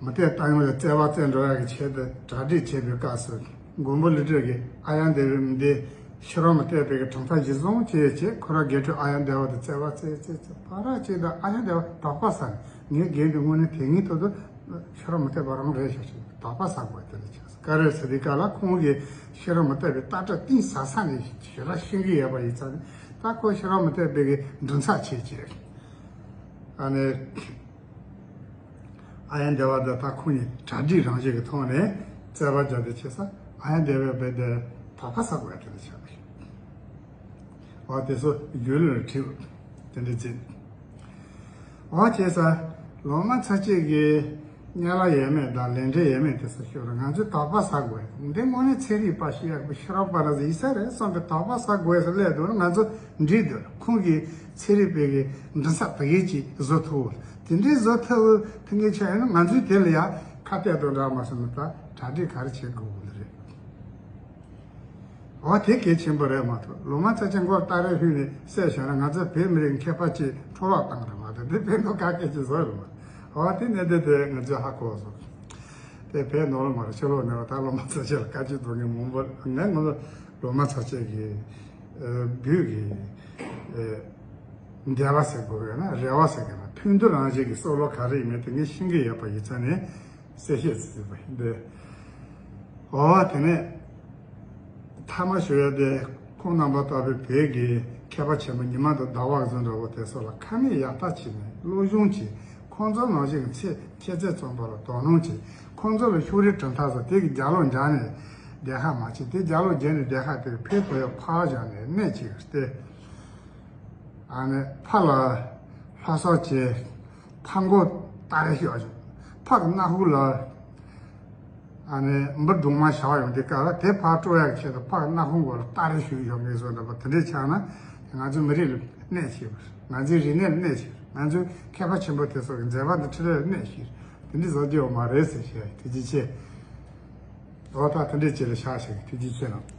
མུ་སྟེགས་རྟ་དབྱངས་ལ་རྩོད་པ་རྩོད་འགྲོ་ཡག་གི་ཆེད་དུ་གྲ་སྒྲིག་བྱེད་པའི་སྐབས་སུ་མགོན་པོ་ཀླུ་སྒྲུབ་ཀྱིས་ཨཱརྱ་དེ་བའི་མི་སྡེ་ཤེས་རབ་མུ་སྟེགས་པའི་གི་གྲུབ་མཐའ་གཞིར་བཟུང་བྱས་བྱས་ཁོ་རང་དགེ་ཕྲུག་ཨཱརྱ་དེ་བ་དང་རྩོད་པ་རྩོད་རྩོད་རྩོད་པ་ར་གཅིག་དང་ཨཱརྱ་དེ་བ་དོགས་པ་ཟ་ནས་ངའི་རྒན་དེ་དངོས་གནས་དེ་སྔའི་ཐོག་ཏུ་ཤེས་རབ་མུ་སྟེགས་པ་རང་རེད་ཤག་ཅེས་དོགས་པ་ཟ་དགོས་དེ་འདྲ་བྱས། ག་རེ་ཟེར་དུས་སྐབས་ལ་ཁོང་གིས་ཤེས་རབ་མུ་སྟེགས་པའི་ལྟ་གྲུབ་གཏིང་ཟབ་ས་ནས་ཞེ་དྲག་ཤེས་ཀྱི་ཡོད་པ་ཡིན་ཙང་ནས་ད་ཁོ་ཤེས་རབ་མུ་སྟེགས་པའི་གི་མགྲིན་ཚབ་བྱས་བྱས། ཨ་ནི་ཨཱརྱ་དེ་བ་དང་ད་ཁོང་གཉིས་གྲ་སྒྲིག་རང་བཞིན་གྱི་ཐོག་ནས་རྩོད་པ་བརྒྱབ་སྟེ་བྱས་ཙང་ཨཱརྱ་དེ་བས་རྦད་དེ་དོགས་པ་ཟ་དགོས་དེ་འདྲ་ཆགས་པ་རེད། འོ་དེ་ཚོ་རྒྱུས་ལོན་ལ་ཁྲིད་དེ་འདྲ་བྱས། འོ་བྱས་ཙང་ལོ་མ་ཚ་ཆེ་གི་དམྱལ་བ་ཡས་མས་དང་ལས་འབྲས་ཡས་མས་དེ་ཚོ་ཤོད་ར་ང་ཚོས་དོགས་པ་ཟ་དགོས། འདི་དངོས་གནས་ཚན་རིག་པ་ཞིག་ཡག་པོ་ཤེས་རབ་པ་ར་ཟིག་ཡིན་ས་རེད་བསམ་པའི་དོགས་པ་ཟ་དགོས་ཟེར་སླེབས་འདུག་ང་ཚོ་འགྲིག་འདུག་ཁོང་གིས་ཚན་རིག་པའི་གི་མགྲིན་ཚབ་དེ་གས་ཅིག་བཟོ་ཐུབ། དེ་འདྲའི་བཟོ་ཐུབ་ཐུབ་མཁན་ཆགས་ཡོད་ན་ང་ཚོས་དེ་ལ་ཡང་ཁ་གཏད་དང་འདྲ་མ་སོང་ན་ད་གྲ་སྒྲིག་ག་རེ་བྱེད་དགོས་གི་རེད། འོ་དེ་གལ་ཆེན་པོ་རེད་མ་གཏོགས་ལོ་མ་ཚ་ཆེན་མགོ་སྟག་རེ་ཕུད་ནས་བསད་བཞག་ན་ང་ཚོ་བོད་མི་རིགས་མཁས་པ་ཅིག་འཕྲོ་བརླག་བཏང་རེད་མ་གཏོགས་འདི་ཕན་ཐོགས་ག་གེ་ཅིག་བཟོ་རེད་མ། འོ་དེ་གནད་དོན་དེ་ང་ཚོས་ཧ་གོ་སོང་། དེ་བོད་ནང་ལ་མ་རེད་ཕྱི་ལོགས་ནས་ད་ལོ་མ་ཚ་ཆེན་ལ་བཀའ་ཆོས་གཏོང་མཁན་མང་པོ་ངས་ང་ཚོ་ལོ་མ་ཚ་ཆེན་གྱི་བོད་ཀྱི། འགལ་བ་ཟེར་དགོས་ཡོད་ན་རེ་བ་ཟེར་དགོས་ན་ཕན་བདེ་རང་བཞིན་གྱི་བསམ་བློ་ག་རེ་ཡིན་མིན་དེ་ངས་ཤེས་ཀྱི་ཡོད་པ་ཡིན་ཙང་ནས་གསལ་བཤད་ཟེར་བ་ཡིན་ཏེ། འོ་དེ་ནས་ཐ་མ་ཞུ་ཡ་དེ་ཁོང་རྣམ་པ་ལྟ་བུའི་བོད་ཀྱི་མཁས་པ་ཆེན་པོ་ཉི་མ་དང་ཟླ་བ་ཟེར་འདྲ་བོ་དེ་ཚོ་ལ་ཁ་ནས་ཡག་ཐག་བྱས་ནས་སློབ་སྦྱོང་བྱས། ཁོང་ཚོ་ནང་བཞིན་གྱི་ཚེ་ཁྱད་ཚད་ཚང་པ་ལ་དོ་སྣང་བྱས། ཁོང་ཚོ་ལ་ཕྱོགས་རིས་གྲུབ་མཐའ་ཟེར་དེ་གི་རྒྱབ་ལོགས་འཇགས་ནས་བསྡད་ཁ་མ་བྱེད། དེ་རྒྱབ་ལོགས་བརྒྱབ་ནས་བསྡད་ཁ་དེ་ཕན་ཐོགས་ཡ་ཕར་བཞག་ནས་གནས་གཅིག་སྟེ། ཨ་ནི་ཕ་ལ་ལྷ་ས་བྱས། ཕ་མགོ་སྟ་རེ་ཤོར་བྱུང་། ཕ་གི་སྣ་ཁུག་ལ་ཨ་ནི་འབུ་སྦྲང་མ་བཞག་ཡོང་དུས་སྐབས་ལ་དེ་ཕར་སྤྲོད་ཡག་ཆེད་དུ་ཕ་གི་སྣ་ཁུག་མགོ་ལ་སྟ་རེ་ཤོར་ཡོང་གི་བཟོ་འདྲ་པོ་དེ་འདྲས་ཆགས་ན་ང་ཚོའི་མི་རིགས་ལ་གནོད་ཆེ་བ། ང་ཚོའི་རིག་གནས་ལ་གནོད་ཆེ་བ། ང་ཚོའི་མཁས་པ་ཆེན་པོ་དེ་ཚོ་གི་མཛད་པ་འདི་འཕྲི་སྣོན་ལ་གནོད་ཆེ་བ། དེ་འདྲས་བཟོ་རྒྱུ་ཡོད་མ་རེད་ཟེར་བཤད། ཐུགས་རྗེ་ཆེ། འོ་ད་དེ་འདྲས་ཅིག་ལ་ཤག་ཤག་ཐུགས་རྗེ་ཆེ་གནང་།